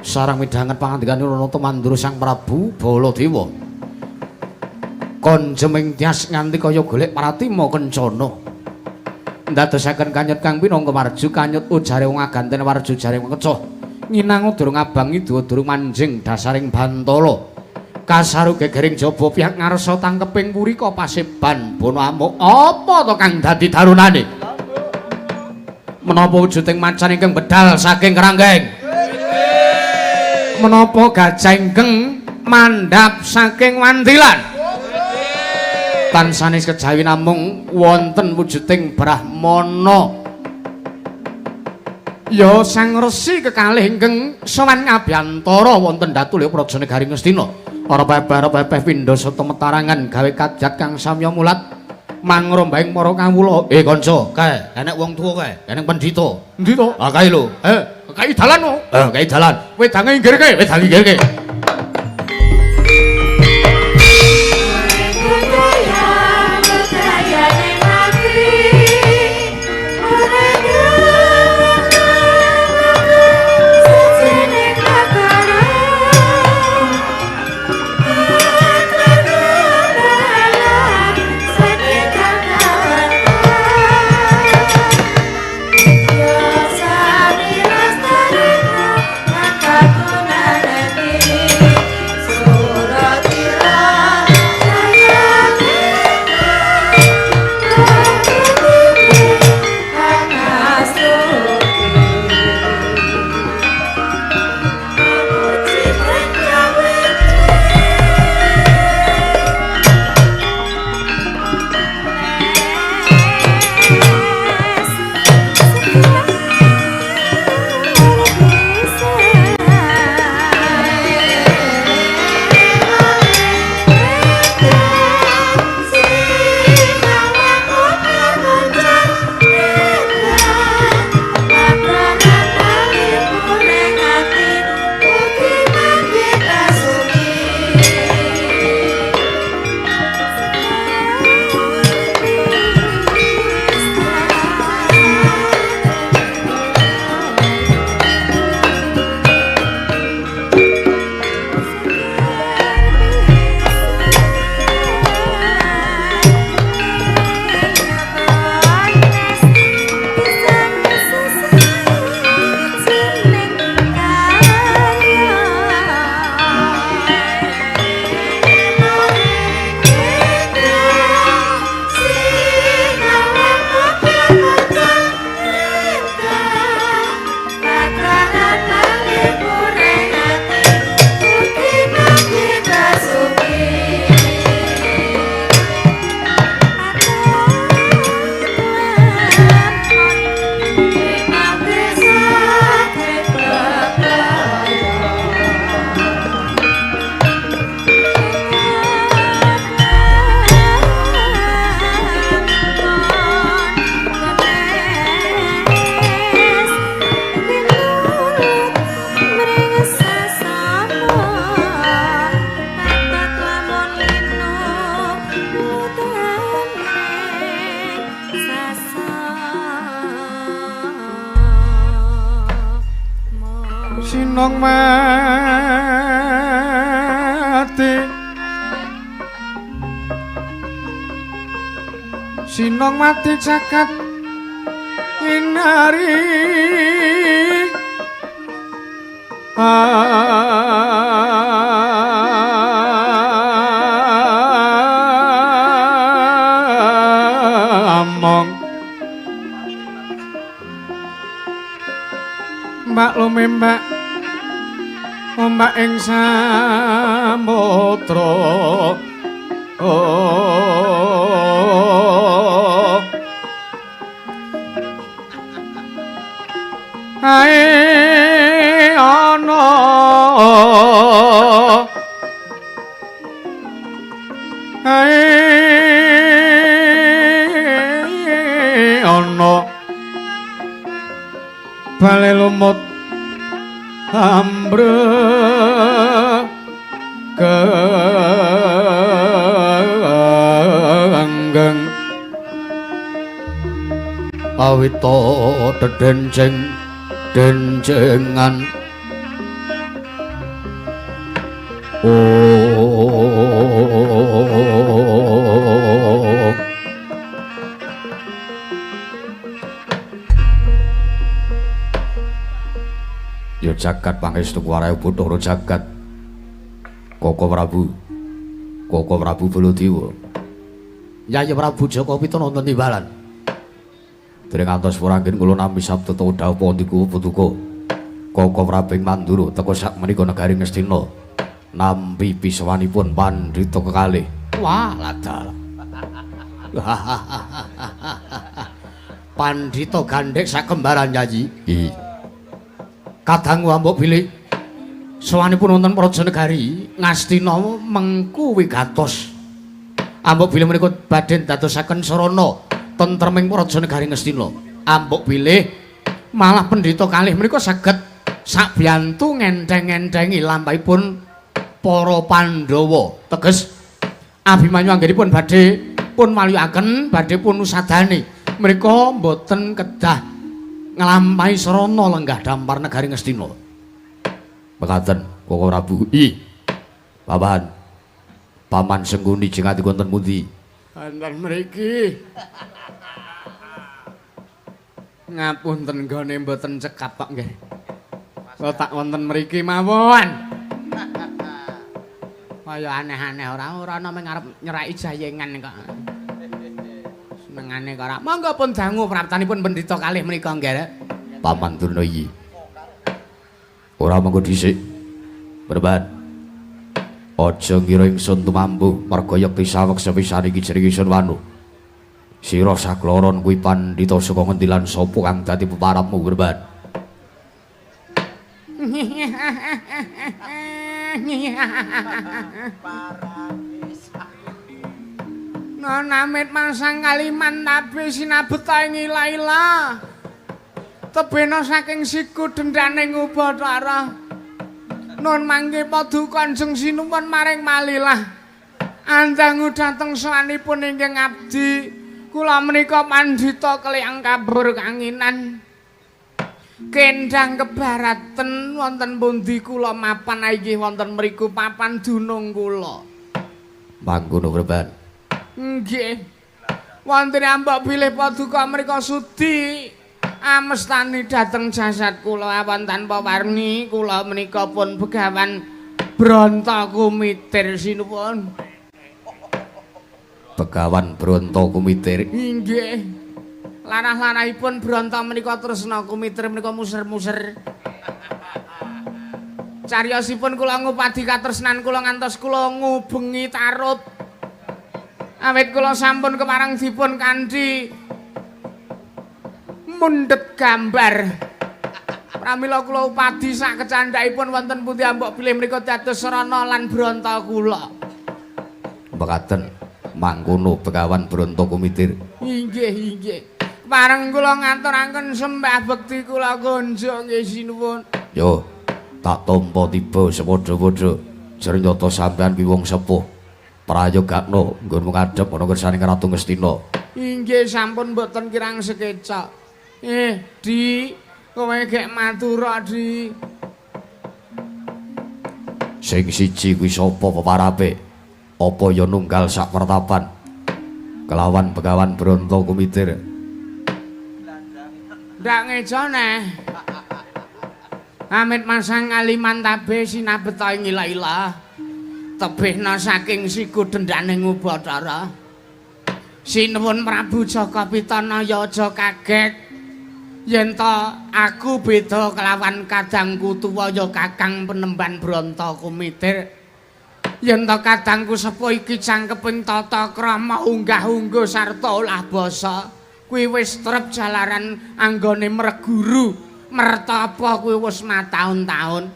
[SPEAKER 1] Sareng midhanget pangandikanipun Nata Mandura Sang Prabu Baladewa. Konjeming tyas nganti kaya golek pratima kencana. Ndadosaken kanyut kang pinangka warju kanyut ujare wong aganten warju jare wong kecoh. Nginango durung abang idu durung manjing dasaring bantala. Kasaru gegering jaba pihak ngarsa tangkeping purika paseban bono amuk. Apa to kang dadi darunane? Menapa wujuding macan ingkang bedal saking keranggeng? Menapa gajah ingkang mandhap saking wandilan? Tansanes kejawi namung wonten wujuding brahmana. Ya Sang Resi kekalih ingkang sowan ngabiyantara wonten datulya praja negari Ngastina. Ora pepeh pindha sata metarangan gawe kajat kang samya mulat mangrombaing para kawula. Kanca, kae enek wong tuwa kae, enek pendhita. Endi to? Ah kae lho. Kae dalan no. Kae dalan. Wedange inggirke, wedange inggirke.
[SPEAKER 2] Sinong mati Sinong mati jagat inari among Mbak lumembak ombak ing samudra oh ae ana ae ana bale lumut ambre kenggeng
[SPEAKER 1] Pawita dedenceng dencengan oh ya jagat pangestu kuwarae Bathara jagat Koko Prabu Koko Prabu Baladewa Yayi Prabu Jaka Pitana wonten timbalan dereng ngantos puranggen kula nampi sabda dawuh pandiku paduka Koko Prabu ing Mandura teka sak menika negari Ngastina nampi pisawanipun pandhita kekalih. Wah ladal pandhita gandhek sakembaran Yayi. Kadang ambok bilih sowanipun wonten praja negari Ngastina mengku wigatos. Ambok bilih menika badhe dadosaken sarana tentreming praja negari Ngastina. Ambok bilih malah pendhita kalih menika saged sakbiyantu ngentheng-ngenthengi lampahipun para Pandhawa. Teges Abimanyu anggenipun badhe pun maliyukaken badhe pun usadani menika mboten kedah nglampahi sarana lenggah dampar negari Ngastina. Mekaten Koko Prabu. I. Paman. Paman Sengkuni jengati wonten pundi?
[SPEAKER 2] Wonten mriki. Ngapunten nggone mboten cekap kok nggih. Kok tak wonten mriki mawon. Kaya aneh-aneh ora ana mung arep nyeraki jayengan kok. Senengane kok ora. Monggo pun dangu praptanipun pendhita kalih menika nggih.
[SPEAKER 1] Paman Durna iki. Ora mengko dhisik. Berban. Aja ngira ingsun tumambuh merga yekti saweg sepisan iki jenenge ingsun wanu. Sira sakloron kuwi pandhita saka ngendi lan sapa kang dadi peparapmu Berban?
[SPEAKER 2] Nonamit masang kaliman tabe sinabeta ing ila-ila. Tebena saking siku dendane Ubathara. Nun mangke paduka Kanjeng Sinuwun maring malilah. Andangu dhateng sowanipun ingkang abdi. Kula menika pandhita keliyang kabur kanginan. Kendang kebaraten wonten pundi kula mapan inggih wonten mriku papan dunung kula.
[SPEAKER 1] Mangkono Berban.
[SPEAKER 2] Nggih. Wonten ambok bilih paduka mrika sudi amestani dhateng jasad kula awan tanpa warni kula menika pun Begawan Bronto Kumitir sinuwun.
[SPEAKER 1] Begawan Bronto Kumitir.
[SPEAKER 2] Nggih. Larah-larahipun Bronto menika tresna kumitir menika muser-muser. Cariyosipun kula ngupadi katresnan kula ngantos kula ngubengi tarub. Awit kula sampun kepareng dipun kanthi mundhet gambar. Pramila kula upadi sak kecandhakipun wonten pundi ambok bilih menika dados sarana lan bronto kula.
[SPEAKER 1] Mekaten mangkono Begawan Bronto Kumitir.
[SPEAKER 2] Inggih, inggih. Pareng kula ngaturaken sembah bekti kula kunjuk nggih sinuwun.
[SPEAKER 1] Yo, tak tampa tiba sepadha-padha. Jrenyata sampean kuwi wong sepuh. Prayogakno nggonmu ngadhep ana kersane Ratu Ngastina.
[SPEAKER 2] Inggih sampun mboten kirang sekeca. Di, kowe gek matur, Di.
[SPEAKER 1] Sing siji kuwi sapa peparape? Apa ya nunggal sak pertapan kelawan Begawan Bronto Kumitir?
[SPEAKER 2] Ndak ngejo neh. Amit masang aliman tabe sinabeta ing ila-ila. Tebihna saking siku dendane Ngubathara. Sinuwun Prabu Jaka Pitana ya aja kaget. Yen to aku beda kelawan kadangku tuwa ya Kakang Penemban Bronto Kumitir. Yen to kadangku sepuh iki cangkeping tata krama unggah-ungguh sarta olah basa. Kuwi wis trep jalaran anggone merguru, mertapa kuwi wis mataun-taun.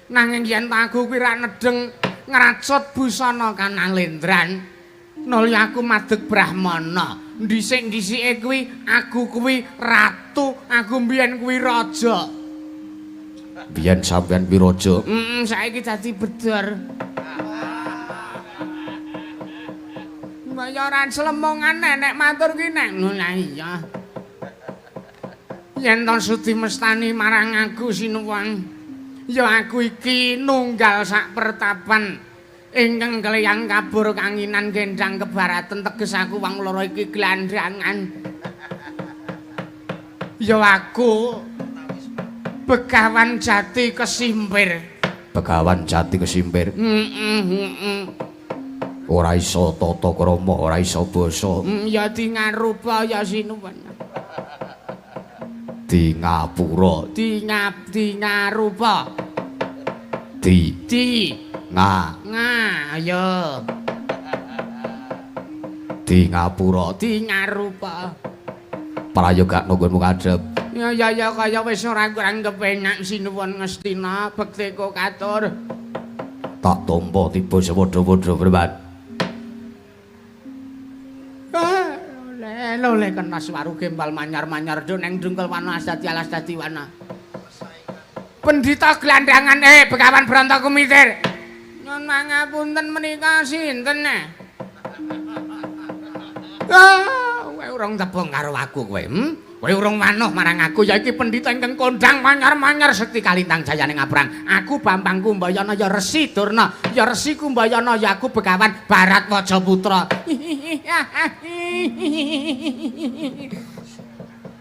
[SPEAKER 2] Nanging yen aku kuwi ra nedeng ngracut busana kanalendran, nuli aku madeg brahmana. Dhisik-dhisike kuwi aku kuwi ratu, aku mbiyen kuwi raja.
[SPEAKER 1] Biyen sampeyan kuwi raja?
[SPEAKER 2] Heeh, saiki dadi bedor. Mbaya ora slemongan nek matur ki nek ngono iya. Yen to sudi mestani marang aku sinuwun, ya aku iki nunggal sak pertapan ingkang kleyang kabur kanginan gendang kebaratan, teges aku wong loro iki glandhangan. Ya aku Begawan Jati Kesimpir.
[SPEAKER 1] Begawan Jati Kesimpir.
[SPEAKER 2] Heeh, heeh.
[SPEAKER 1] Ora iso tata krama, ora iso basa.
[SPEAKER 2] Ya di ngarupa ya sinuwun.
[SPEAKER 1] Di ngapura.
[SPEAKER 2] Di ngap di ngarupa.
[SPEAKER 1] Di
[SPEAKER 2] di
[SPEAKER 1] nga
[SPEAKER 2] nga ayo.
[SPEAKER 1] Di ngapura.
[SPEAKER 2] Di ngarupa.
[SPEAKER 1] Prayoga nggonmu ngadhep.
[SPEAKER 2] Ya ya ya kaya wis ora kurang kepenak sinuwun Ngastina bektiku katur.
[SPEAKER 1] Tak tampa tiba sepadha-padha Breman.
[SPEAKER 2] Lho le kena swaru gembal manyar-manyar do neng dungkel wana asdati alas dadi wana. Pendhita glandhangan Begawan Bronto Kumitir. Nyun mangapunten menika sinten eh? Ah, kowe urung tepung karo aku kowe, hm? Kowe urung wanuh marang aku ya iki pendhita ingkang kondang manyar-manyar sekti kalintang jayane ngaprang. Aku Bambang Kumbayana ya Resi Durna, ya Resi Kumbayana ya aku Begawan Baratwaja Putra.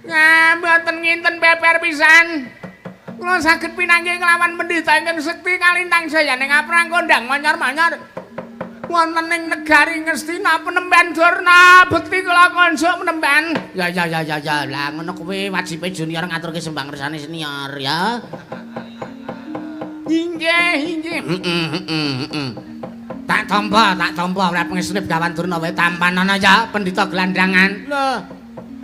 [SPEAKER 2] Nah, mboten nginten beber pisan. Kula saged pinanggih kelawan pendhita ingkang sekti kalintang jayane ngaprang kondang manyar-manyar. Wonten ing negari Ngastina Penemban Durna bekti kula konjuk Penemban. Ya ya ya ya ya. Lah ngono kuwi wajibe junior ngaturke sembah ngersane senior ya. Inggih, inggih. Heeh, heeh, heeh. Tak tampa ora pengestune Begawan Durna wae tampanana ya pendhita glandhangan. Lho.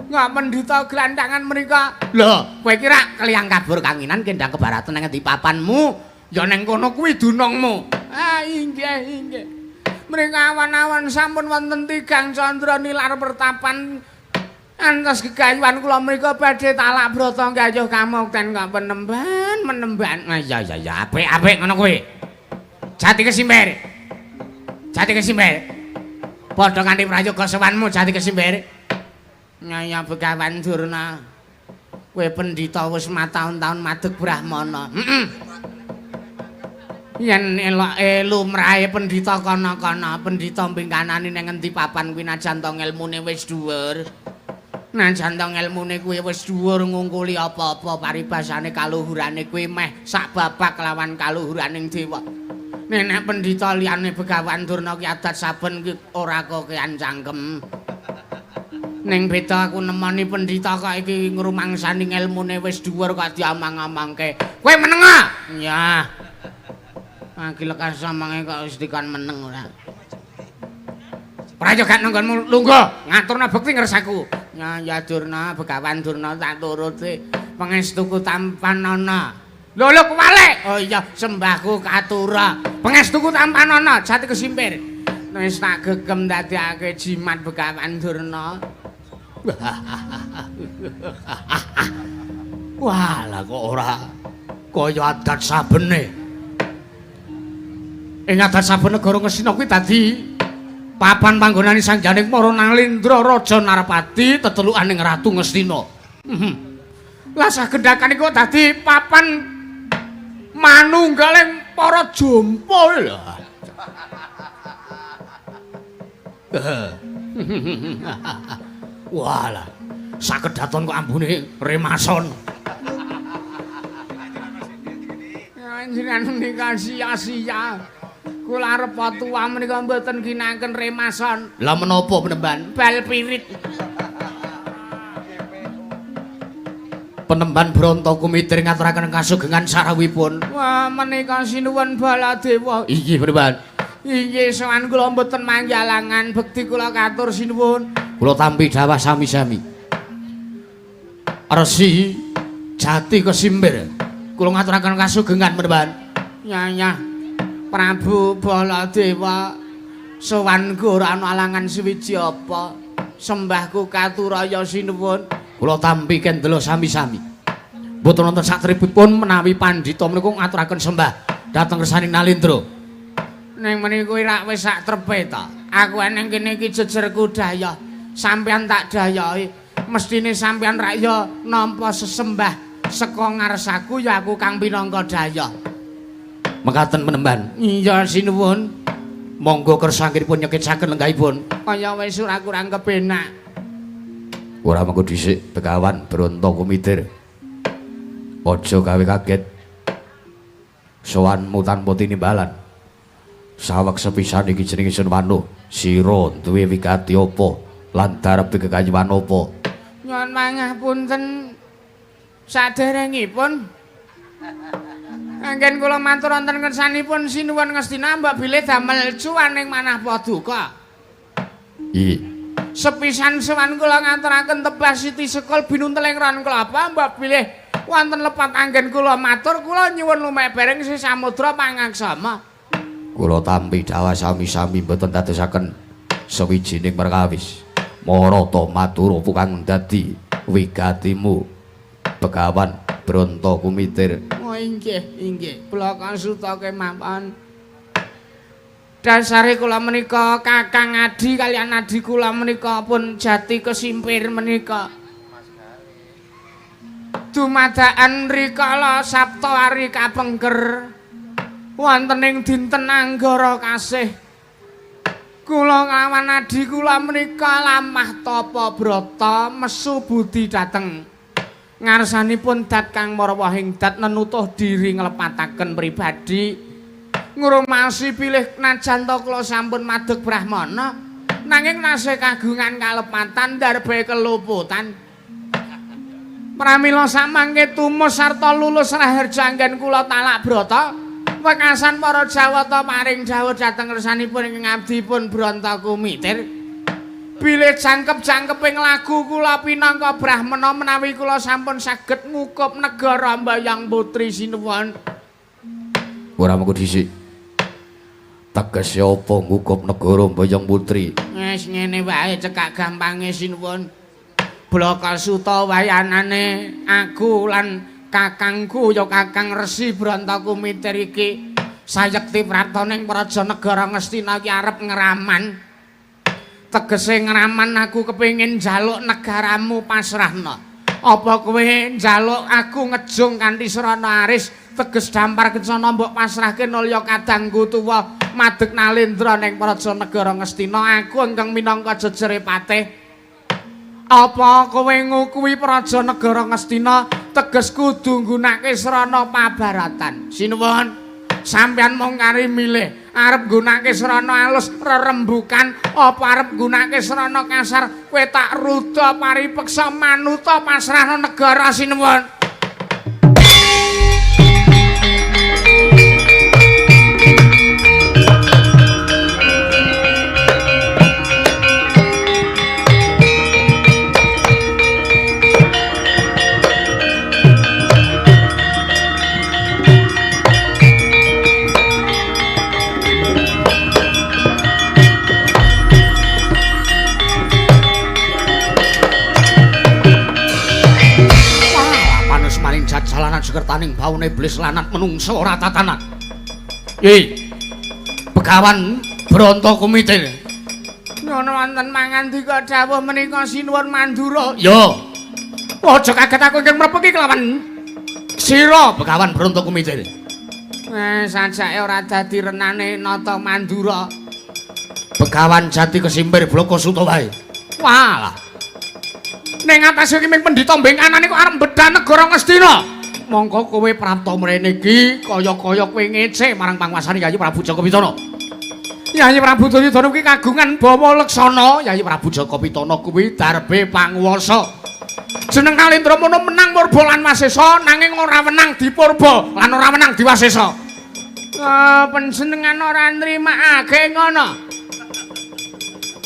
[SPEAKER 2] Nggak pendhita glandhangan menika. Lho, kowe kira kliyang kabur kanginan kendang kebaratan nang endi papanmu? Ya nang kono kuwi dunungmu. Ah, inggih, inggih. Mrika awan-awan sampun wonten tigang candra nilar pertapan antos gegayuhan kula mrika badhe talak brata gayuh kamukten kok penemban menemban. Ah iya iya iya apik-apik ngono kuwi. Jati Kesimpir. Jati Kesimpir. Padha kanthi prayoga sowanmu Jati Kesimpir. Nyaya Begawan Durna. Kowe pendhita wis mataun-taun madeg brahmana. Heeh. Yen eloke lumrahe pendhita kana-kana, pendhita mbingkanani nang endi papan kuwi najan to ngelmune wis dhuwur. Najan to ngelmune kuwi wis dhuwur ngungkuli apa-apa paribasane kaluhurane kuwi meh sak babak lawan kaluhuraning dewa. Nek pendhita liyane Begawan Durna ki adat saben ki ora kokean cangkem. Ning beda aku nemoni pendhita kok iki ngrumangsani ngelmune wis dhuwur kok diamang-amangke. Kowe meneng ah? Ya. Iki lekas samange kok wis dikon meneng ora. Prayoga nanggonmu lungguh ngaturna bekti ngersaku. Ya ya Durna, Begawan Durna tak turuti pangestuku tampanana. Lho lho kuwalik. Oh iya sembahku katura. Pangestuku tampanana Jati Kesimpir. Wis tak gegem dadekake jimat Begawan Durna.
[SPEAKER 1] Wah, lah kok ora kaya adat sabene. Ing adat saben negara Ngastina kuwi dadi papan panggonane Sang Janing Para Nalendra Raja Narpati tetelukaning Ratu Ngastina. Lah sagendhakan iku dadi papan manunggaling para jompo lho. Walah, sakedhaton kok ambune remason.
[SPEAKER 2] Panjenengan menika sia-sia. Kula arep tuwa menika mboten ginakaken remason.
[SPEAKER 1] Lah menapa penemban?
[SPEAKER 2] Bal pirit.
[SPEAKER 1] Penemban Bronto Kumitir ngaturaken kasugengan sarawuhipun.
[SPEAKER 2] Wah, menika sinuwun Baladewa.
[SPEAKER 1] Inggih, penemban.
[SPEAKER 2] Inggih, sowan kula mboten manggalangan bekti kula katur sinuwun.
[SPEAKER 1] Kula tampi dawah sami-sami. Resi Jati Kesimpir. Kula ngaturaken kasugengan penemban.
[SPEAKER 2] Nyanyah Prabu Baladewa, sowanku ora ana alangan suwiji apa. Sembahku katuraya sinuwun.
[SPEAKER 1] Kula tampi kendela sami-sami. Mboten wonten satripipun menawi pandhita menika ngaturaken sembah dhateng kersaning Nalendra.
[SPEAKER 2] Ning menika rak wis sak trepe ta. Aku eneng kene iki jejerku daya. Sampeyan tak dayahi. Mestine sampeyan rak ya nampa sesembah saka ngarsaku ya aku kang pinangka daya.
[SPEAKER 1] Mekaten penemban.
[SPEAKER 2] Iya sinuwun.
[SPEAKER 1] Monggo kersangipun nyekecaken lenggahipun.
[SPEAKER 2] Kaya wis ora kurang kepenak.
[SPEAKER 1] Ora mengko dhisik Begawan Bronto Kumitir. Aja gawe kaget. Sowanmu tanpa tinimbalan. Saweg sepisan iki jenenge Sun Wanu. Sira duwe wigati apa lan darepe kekayuan apa?
[SPEAKER 2] Nyuwun pangapunten saderengipun. Anggen kula matur wonten ngersanipun sinuwun Ngastina mbok bilih damel cuwaning manah paduka.
[SPEAKER 1] Iya.
[SPEAKER 2] Sepisan sowan kula ngaturaken tebah siti sekul binunteling ron klapa mbok bilih wonten lepat anggen kula matur kula nyuwun lumebaring sih samudra pangaksama.
[SPEAKER 1] Kula tampi dawah sami-sami mboten dadosaken sawijining perkawis. Marata matur apa kang dadi wigatimu Begawan Bronto Kumitir.
[SPEAKER 2] Oh inggih, inggih. Kula kasuta kemawon. Dasare kula menika Kakang Adi kaliyan adi kula menika pun Jati Kesimpir menika. Dumadakan rikala Saptawari kapengker wonten ing dinten Anggara kasih. Kula nglawan adi kula menika lamah tapa brata mesu budi dhateng ngarsanipun dat kang marwahing dat nenutuh diri nglepataken pribadi ngrumasi pilih najan ta kula sampun madeg brahmana nanging nasih kagungan kalepatan darbe keluputan. Pramila samangke tumus sarta lulus raharja anggen kula talak brata wekasan para Jawata paring dawuh dhateng ngersanipun ing ngabdipun Bronto Kumitir. Bilih jangkep-jangkeping lagu kula pinangka brahmana menawi kula sampun saged ngukup negara Mbayang Putri sinuwun.
[SPEAKER 1] Ora mengko dhisik. Tegese apa ngukup negara Mbayang Putri?
[SPEAKER 2] Wis ngene wae cekak gampange sinuwun. Blakasuta wayanane aku lan kakangku ya Kakang Resi Bronto Kumitir iki sayekti prapta ning praja negara Ngastina iki arep ngraman. Tegese ngraman aku kepengin njaluk negaramu pasrahna. Apa kowe njaluk aku ngejung kanthi srana aris teges dampar kencana mbok pasrahke nulya kadangku tuwa madeg Nalendra ning praja negara Ngastina aku ingkang minangka jejere patih. Apa kowe ngukuhi praja negara Ngastina teges kudu nggunakake srana pabaratan. Sinuwun, sampeyan mung kari milih arep nggunakake srana alus rerembukan apa arep nggunakake srana kasar kowe tak ruda paripeksa manuta pasrahna negara sinuwun.
[SPEAKER 1] Jalanan sekertaning baune iblis lanat menungso ora tatanan. Yi. Begawan Bronto Kumitir.
[SPEAKER 2] Ngono wonten mangandika dawuh menika sinuwun Mandura.
[SPEAKER 1] Yo. Aja kaget aku ingkang mrepeki kelawan sira Begawan Bronto Kumitir. Sajake ora dadi renane Nata Mandura. Begawan Jati Kesimpir Bloko Suta wae. Walah. Ning atase iki ming pendhita mbengkanane kok arep bedah negara Ngastina. Mongko kowe prapta mrene iki kaya-kaya kowe ngece marang panguasane Yayi Prabu Jaka Pitana. Yayi Prabu Duryudana kuwi kagungan bawa leksana. Yayi Prabu Jaka Pitana kuwi darbe panguwasa. Jeneng Nalendra mono menang Purba lan Wasesa nanging ora wenang dipurba lan ora wenang diwasesa. Panjenengan ora nrimakake ngono.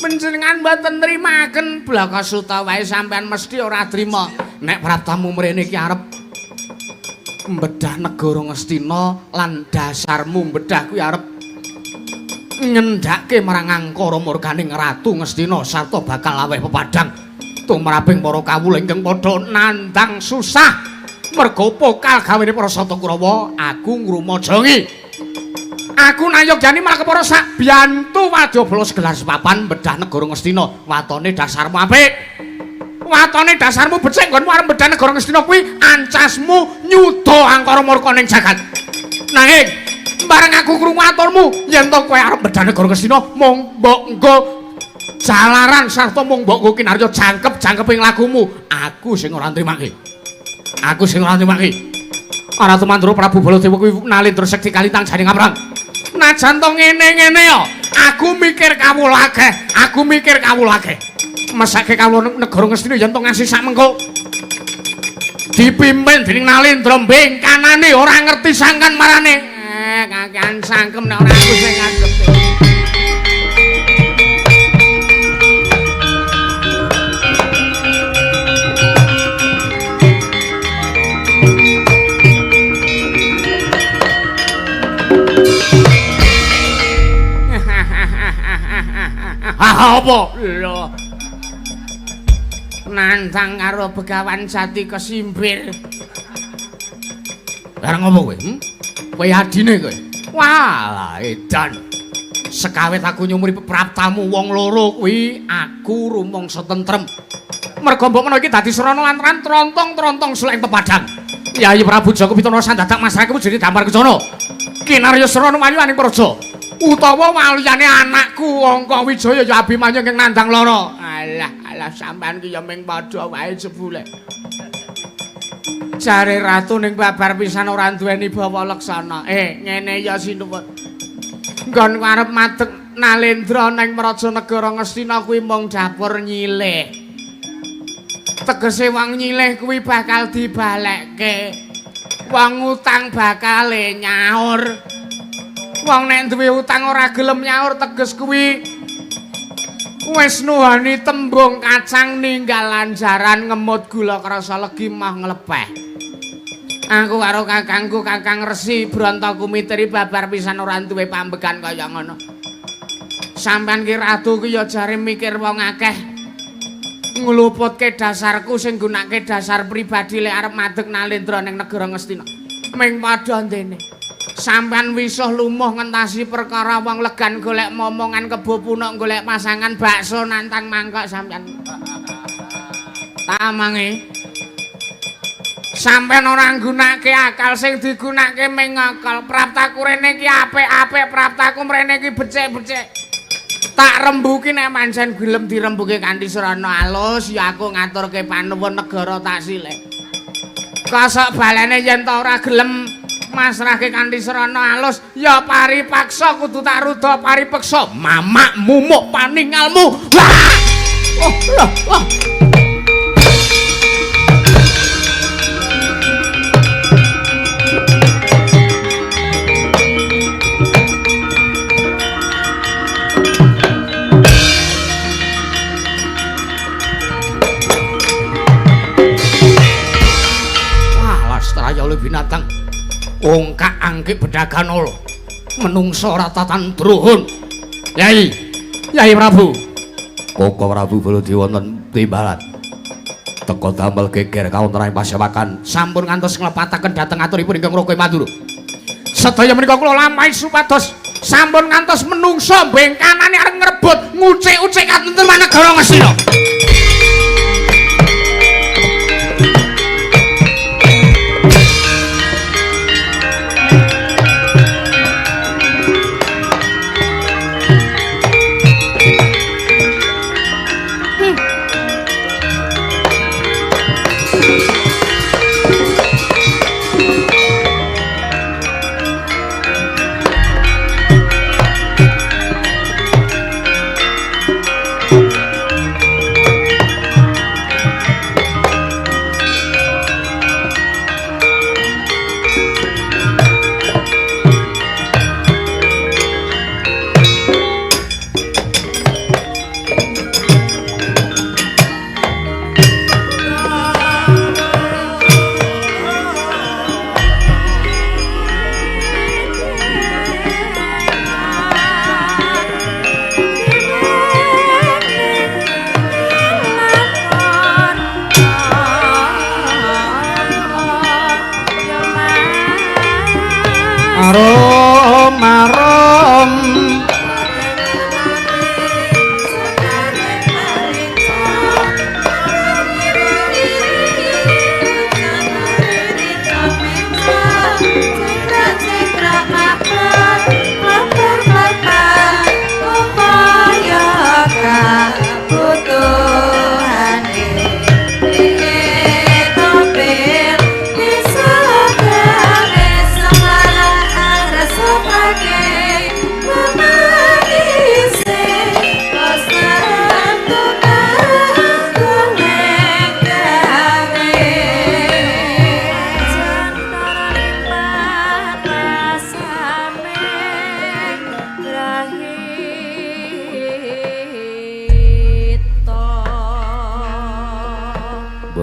[SPEAKER 1] Panjenengan mboten nrimaken Blaka Suta wae sampean mesti ora trima. Nek praptamu mrene iki arep mbedah negara Ngastina lan dasarmu mbedah kuwi arep ngendhake marang angkara murkaning Ratu Ngastina sarta bakal aweh pepadhang tumraping para kawula ingkang padha nandhang susah merga pokal gawene para Sata Kurawa aku ngrumajangi. Aku nayogyani malah kepara sak biyantu wadyabala segelar sepapan bedah negara Ngastina. Watone dasarmu apik. Watone dasarmu becik nggonmu arep bedah negara Ngastina kuwi ancasmu nyuda angkara murka ning jagat. Nanging bareng aku krungu aturmu yen to kowe arep bedah negara Ngastina mung mbok nggo jalaran sarta mung mbok nggo kinarya jangkep-jangkeping lakumu. Aku sing ora nrimake. Aku sing ora nrimake. Ratu Mandura Prabu Baladewa kuwi Nalendra sekti kalintang jane ngaprang. Najan to ngene-ngene ya, aku mikir kawula akeh, aku mikir kawula akeh. Mesake kawula negara Ngastina yen to ngasih sak mengko. Dipimpin dening Nalendra mbengkanane ora ngerti sangkan marane. Kakean sangkem nek ora aku sing ngadhepi. Apa? Lho. Nantang karo Begawan Jati Kesimpir. Lah ngopo kowe? Kowe adine kowe. Walah edan. Sekawit aku nyumuri praptamu wong loro kuwi aku rumangsa tentrem. Merga mbok menawa iki dadi srana lantaran trontong-trontong sulek ing pepadang. Yayi Prabu Jaka Pitana sandadak masrahke wujud damar kencana. Kinarya srana wayu aning praja. Utawa waliyane anakku Angka Wijaya ya Abimanyu ingkang nandhang lara. Alah, alah sampean ki ya ming padha wae jebule. Jare ratu ning babar pisan ora duweni bawa leksana. Ngene ya sinuwun. Nggon arep madeg Nalendra ning Praja Negara Ngastina kuwi mung dapur nyilih. Tegese wong nyilih kuwi bakal dibalekke. Wong utang bakale nyaur. Wong nek duwe utang ora gelem nyaur teges kuwi wis nuhani tembung kacang ninggal lanjaran ngemut gula krasa legi mah nglepeh. Aku karo kakangku Kakang Resi Branta Kumitri babar pisan ora duwe pambegan kaya ngono. Sampeyan ki ratu ki ya jare mikir wong akeh. Ngluputke dasarku sing nggunakake dasar pribadi lek arep madeg Nalendra ning negara Ngastina. Ming padha ndene. Sampeyan wisuh lumuh ngentasi perkara wong legan golek momongan kebo punuk golek pasangan bakso nantang mangkok sampeyan. Tamange. Sampeyan ora nggunakake akal sing digunakake ming akal. Praptaku rene iki apik-apik, praptaku mrene iki becik-becik. Tak rembuki nek pancen gelem dirembuki kanthi srana alus ya aku ngaturke panuwun negara tak silih. Kosok balene yen ta ora gelem masrahke kanthi srana alus ya paripaksa kudu tak ruda paripeksa mamak mumuk paningalmu. Wah! Oh, loh, wah. Wah, lastraya binatang. Ongkak angkik bedagan olo menungso ratatan druhun. Yai, Yai Prabu Koko Prabu Baladewa wonten timbalan teka damel geger kawontenan ing pasewakan sampun ngantos nglepataken dhateng aturipun ingkang Raga Mandura. Sedaya menika kula lampahi supados sampun ngantos menungso bengkanane arep ngrebut ngucik-ucik katentreman negara Ngastina.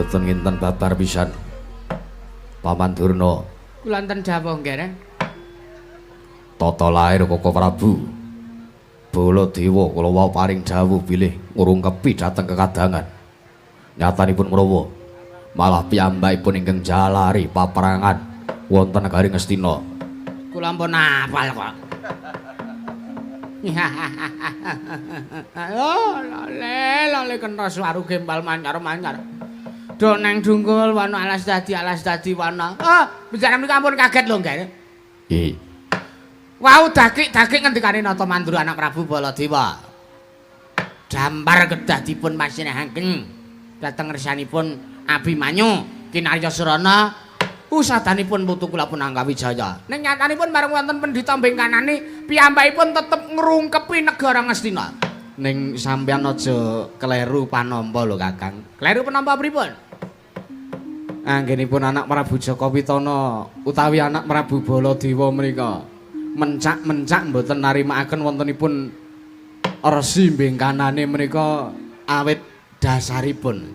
[SPEAKER 1] Mboten nginten babar pisan. Paman Durna.
[SPEAKER 2] Kula wonten dawuh nggih.
[SPEAKER 1] Tata lair Koko Prabu Baladewa kula wau paring dawuh bilih ngrungkepi dhateng kekadangan. Nyatanipun menawa malah piyambakipun ingkang jalari paperangan wonten negari Ngastina.
[SPEAKER 2] Kula ampun hafal kok. Oh, lale, lale kena suwaru gembal mancar-mancar. Do nang dungkul wana alas dadi wana. Ah, bicara menika ampun kaget lho, nggih.
[SPEAKER 1] Nggih.
[SPEAKER 2] Wau dakik-dakik ngendikane Nata Mandura anak Prabu Baladewa. Dampar kedah dipun pasinahaken dhateng ngersanipun Abimanyu Kinarya Surana usadanipun putu kula pun Angkawijaya. Ning nyatanipun bareng wonten pendhita mbengkanane piyambakipun tetep ngrungkepi negara Ngastina.
[SPEAKER 1] Ning sampeyan aja kleru panampa lho Kakang.
[SPEAKER 2] Kleru panampa pripun?
[SPEAKER 1] Anggenipun anak Prabu Jaka Pitana utawi anak Prabu Baladewa menika mencak-mencak mboten narimakaken wontenipun resi mbengkanane menika awit dasaripun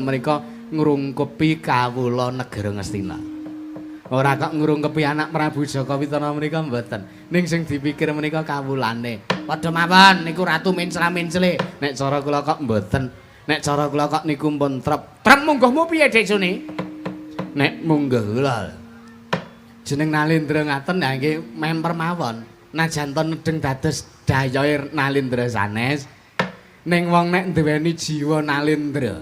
[SPEAKER 1] menika ngrungkepi kawula negara Ngastina. Ora kok ngrungkepi anak Prabu Jaka Pitana menika mboten. Ning sing dipikir menika kawulane.
[SPEAKER 2] Padha mawon niku ratu mencla-mencle.
[SPEAKER 1] Nek cara kula kok mboten. Nek cara kula kok niku pun trep.
[SPEAKER 2] Trep mungguhmu piye Dik Suni?
[SPEAKER 1] Nek munggah kula jeneng Nalendra ngaten ya nggih memper mawon. Najan to nedheng dados dayohe Nalendra sanes. Ning wong nek duweni jiwa Nalendra,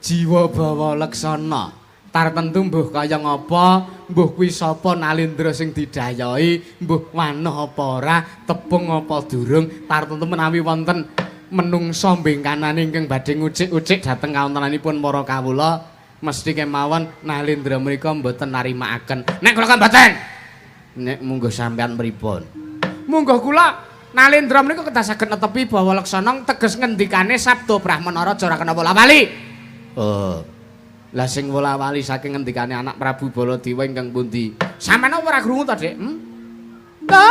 [SPEAKER 1] jiwa bawa leksana, tartentu mbuh kaya ngapa, mbuh kuwi sapa Nalendra sing didayohi, mbuh wanuh apa ora, tepung apa durung, tartentu menawi wonten menungsa mbengkanane ingkang badhe ngucik-ucik dhateng kawontenanipun para kawula, mesti kemawon Nalendra menika mboten narimakaken.
[SPEAKER 2] Nek kula kan mboten.
[SPEAKER 1] Nek mungguh sampean pripun?
[SPEAKER 2] Mungguh kula Nalendra menika kedah saged netepi bawa leksana teges ngendikane Sabda Brahmana Raja ora kena wola-wali.
[SPEAKER 1] Oh. Lah sing wola-wali saking ngendikane anak Prabu Baladewa ingkang pundi?
[SPEAKER 2] Sampeyan ora krungu to, Dik? Hmm? Lho,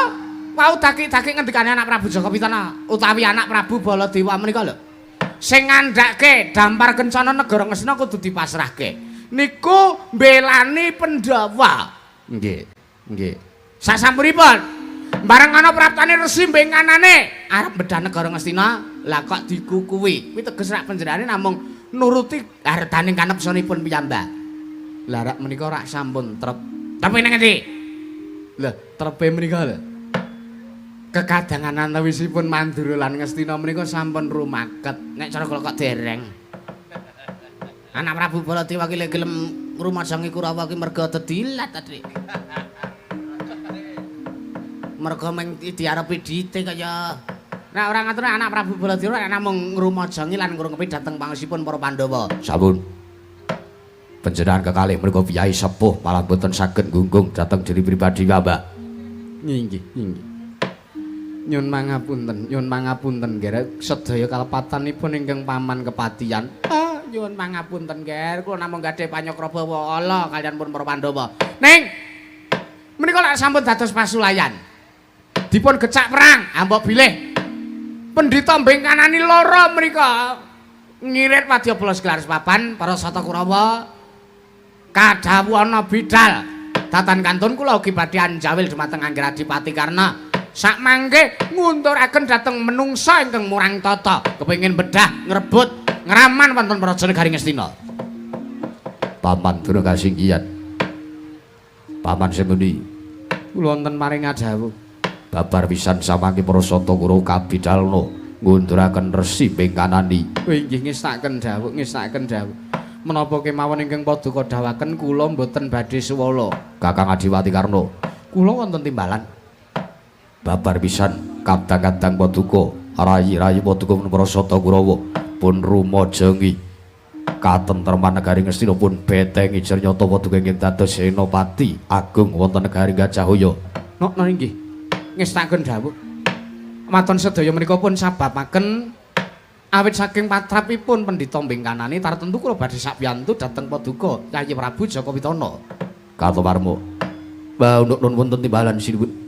[SPEAKER 2] wau dakik-dakik ngendikane anak Prabu Jaka Pitana utawi anak Prabu Baladewa menika lho. Sing ngandhake dampar kencana negara Ngastina kudu dipasrahke. Niku mbelani Pandhawa.
[SPEAKER 1] Nggih, nggih.
[SPEAKER 2] Sasampunipun bareng ana praptane resi mbengkanane arep bedah negara Ngastina, lah kok dikukuwi. Kuwi teges rak panjenengane namung nuruti hartaning kanepsanipun piyambak.
[SPEAKER 1] Lah rak menika rak sampun trep.
[SPEAKER 2] Trepe nang ngendi?
[SPEAKER 1] Lah trepe menika lho. Kekadangan antawisipun Mandura lan Ngastina menika sampun rumaket.
[SPEAKER 2] Nek cara kula kok dereng. Anak Prabu Baladewa ki lek gelem ngrumajangi Kurawa ki merga dedilat ta, Dik. Merga meng diarepi dhite kaya. Nek ora ngatur anak Prabu Baladewa nek namung ngrumajangi lan ngrungkepi dhateng pangesipun para Pandhawa.
[SPEAKER 1] Sampun. Panjenengan kekalih merga piyai sepuh malah mboten saged nggunggung dhateng diri pribadi piyambak. Inggih, inggih. Nyun mangapunten, nyun mangapunten nggih sedaya kalepatanipun ingkang paman kepatian.
[SPEAKER 2] Ah, nyuwun mangapunten nggih, kula namung gadhah panyakraba ala kaliyan pun para Pandhawa. Ning menika lak sampun dados pasulayan. Dipun gecak perang, ambok bilih pendhita mbengkanani loro menika ngirit wadya bala gelar papan para sata Kurawa kadhawuhana bidal datan kantun kula ugi badhe anjawil dumateng Angger Adipati Karna. Sakmangke ngunduraken dhateng menungsa ingkang murang tata kepengin bedah ngrebut ngraman wonten praja negari Ngastina.
[SPEAKER 1] Paman Durna kasinggihan. Paman Semuni kula wonten maring adhawuh babar pisan samangke para sata Kurawa kabidalna ngunduraken resi mbengkanani. Inggih ngestakaken dawuh, ngestakaken dawuh. Menapa kemawon ingkang paduka dawuhaken kula mboten badhe suwala. Kakang Adiwati Karna, kula wonten timbalan. Babar pisan kadang-kadang paduka rayi-rayi paduka para sata Kurawa pun rumajangi katentreman negari Ngastina pun betengi jernyata paduka ingkang dados senopati agung wonten negari Gajahaya. Nok inggih ngestakaken dawuh. Maton sedaya menika pun sababaken awit saking patrapipun pendhita mbengkanane tartentu kula badhe sakpiyantu dhateng paduka Kyai Prabu Jaka Pitana. Katowarma. Mbah nun wonten timbalan sinuwun.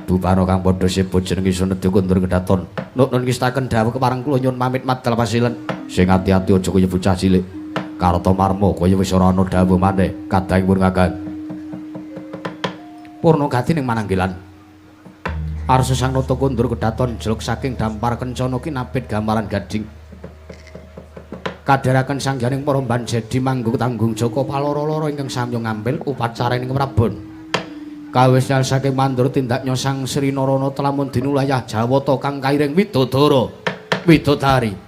[SPEAKER 1] Bupano kang padha sebo jenenge Sunedya kundur kedaton. Nuk nun ngestakaken dawuh kepareng kula nyuwun pamit madal pasilen. Sing ati-ati aja kaya bocah cilik. Kartomarma kaya wis ora ana dawuh maneh kadang pun kakang. Purna gati ning mananggilan. Arsa Sang Nata kondur kedaton jeluk saking dampar kencana kinapit gamaran gading. Kadheraken sangganing para banjedi manggung tanggung jaka paloro-loro ingkang samya ngambil upacara ing Prabon. Kawis saking mandur tindaknya Sang Sri Narana telamun dinulayah Jawata kang kairing widodara widodari.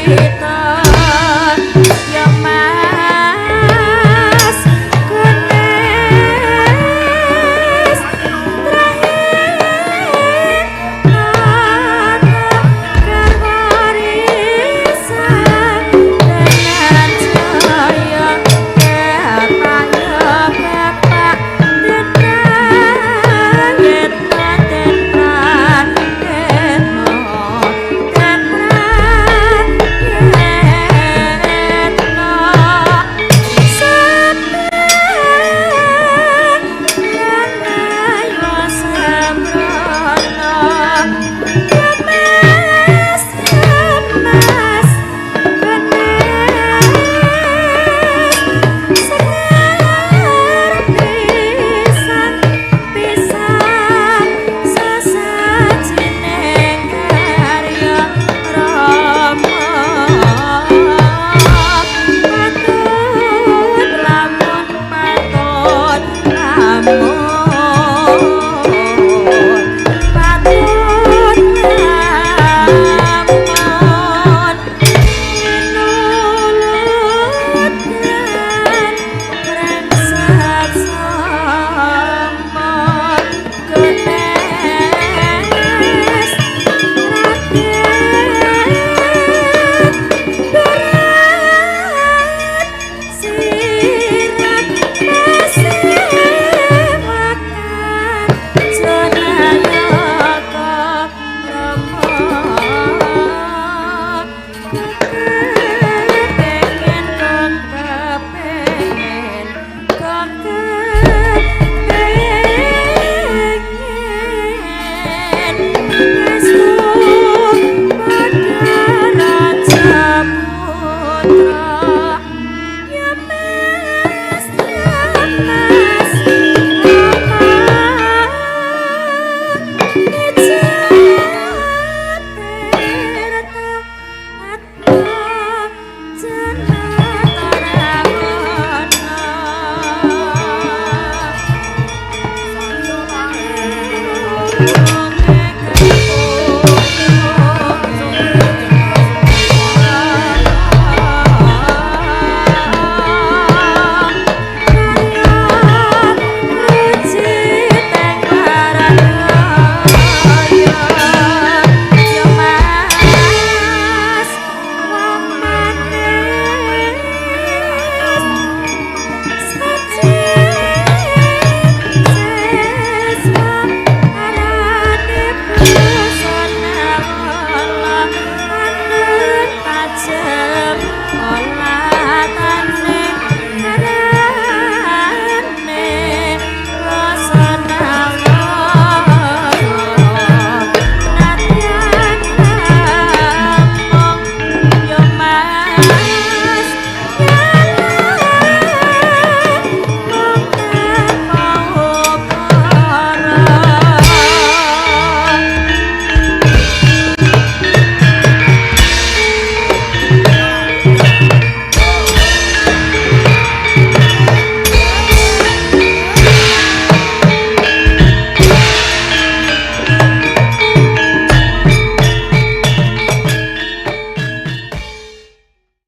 [SPEAKER 3] Kita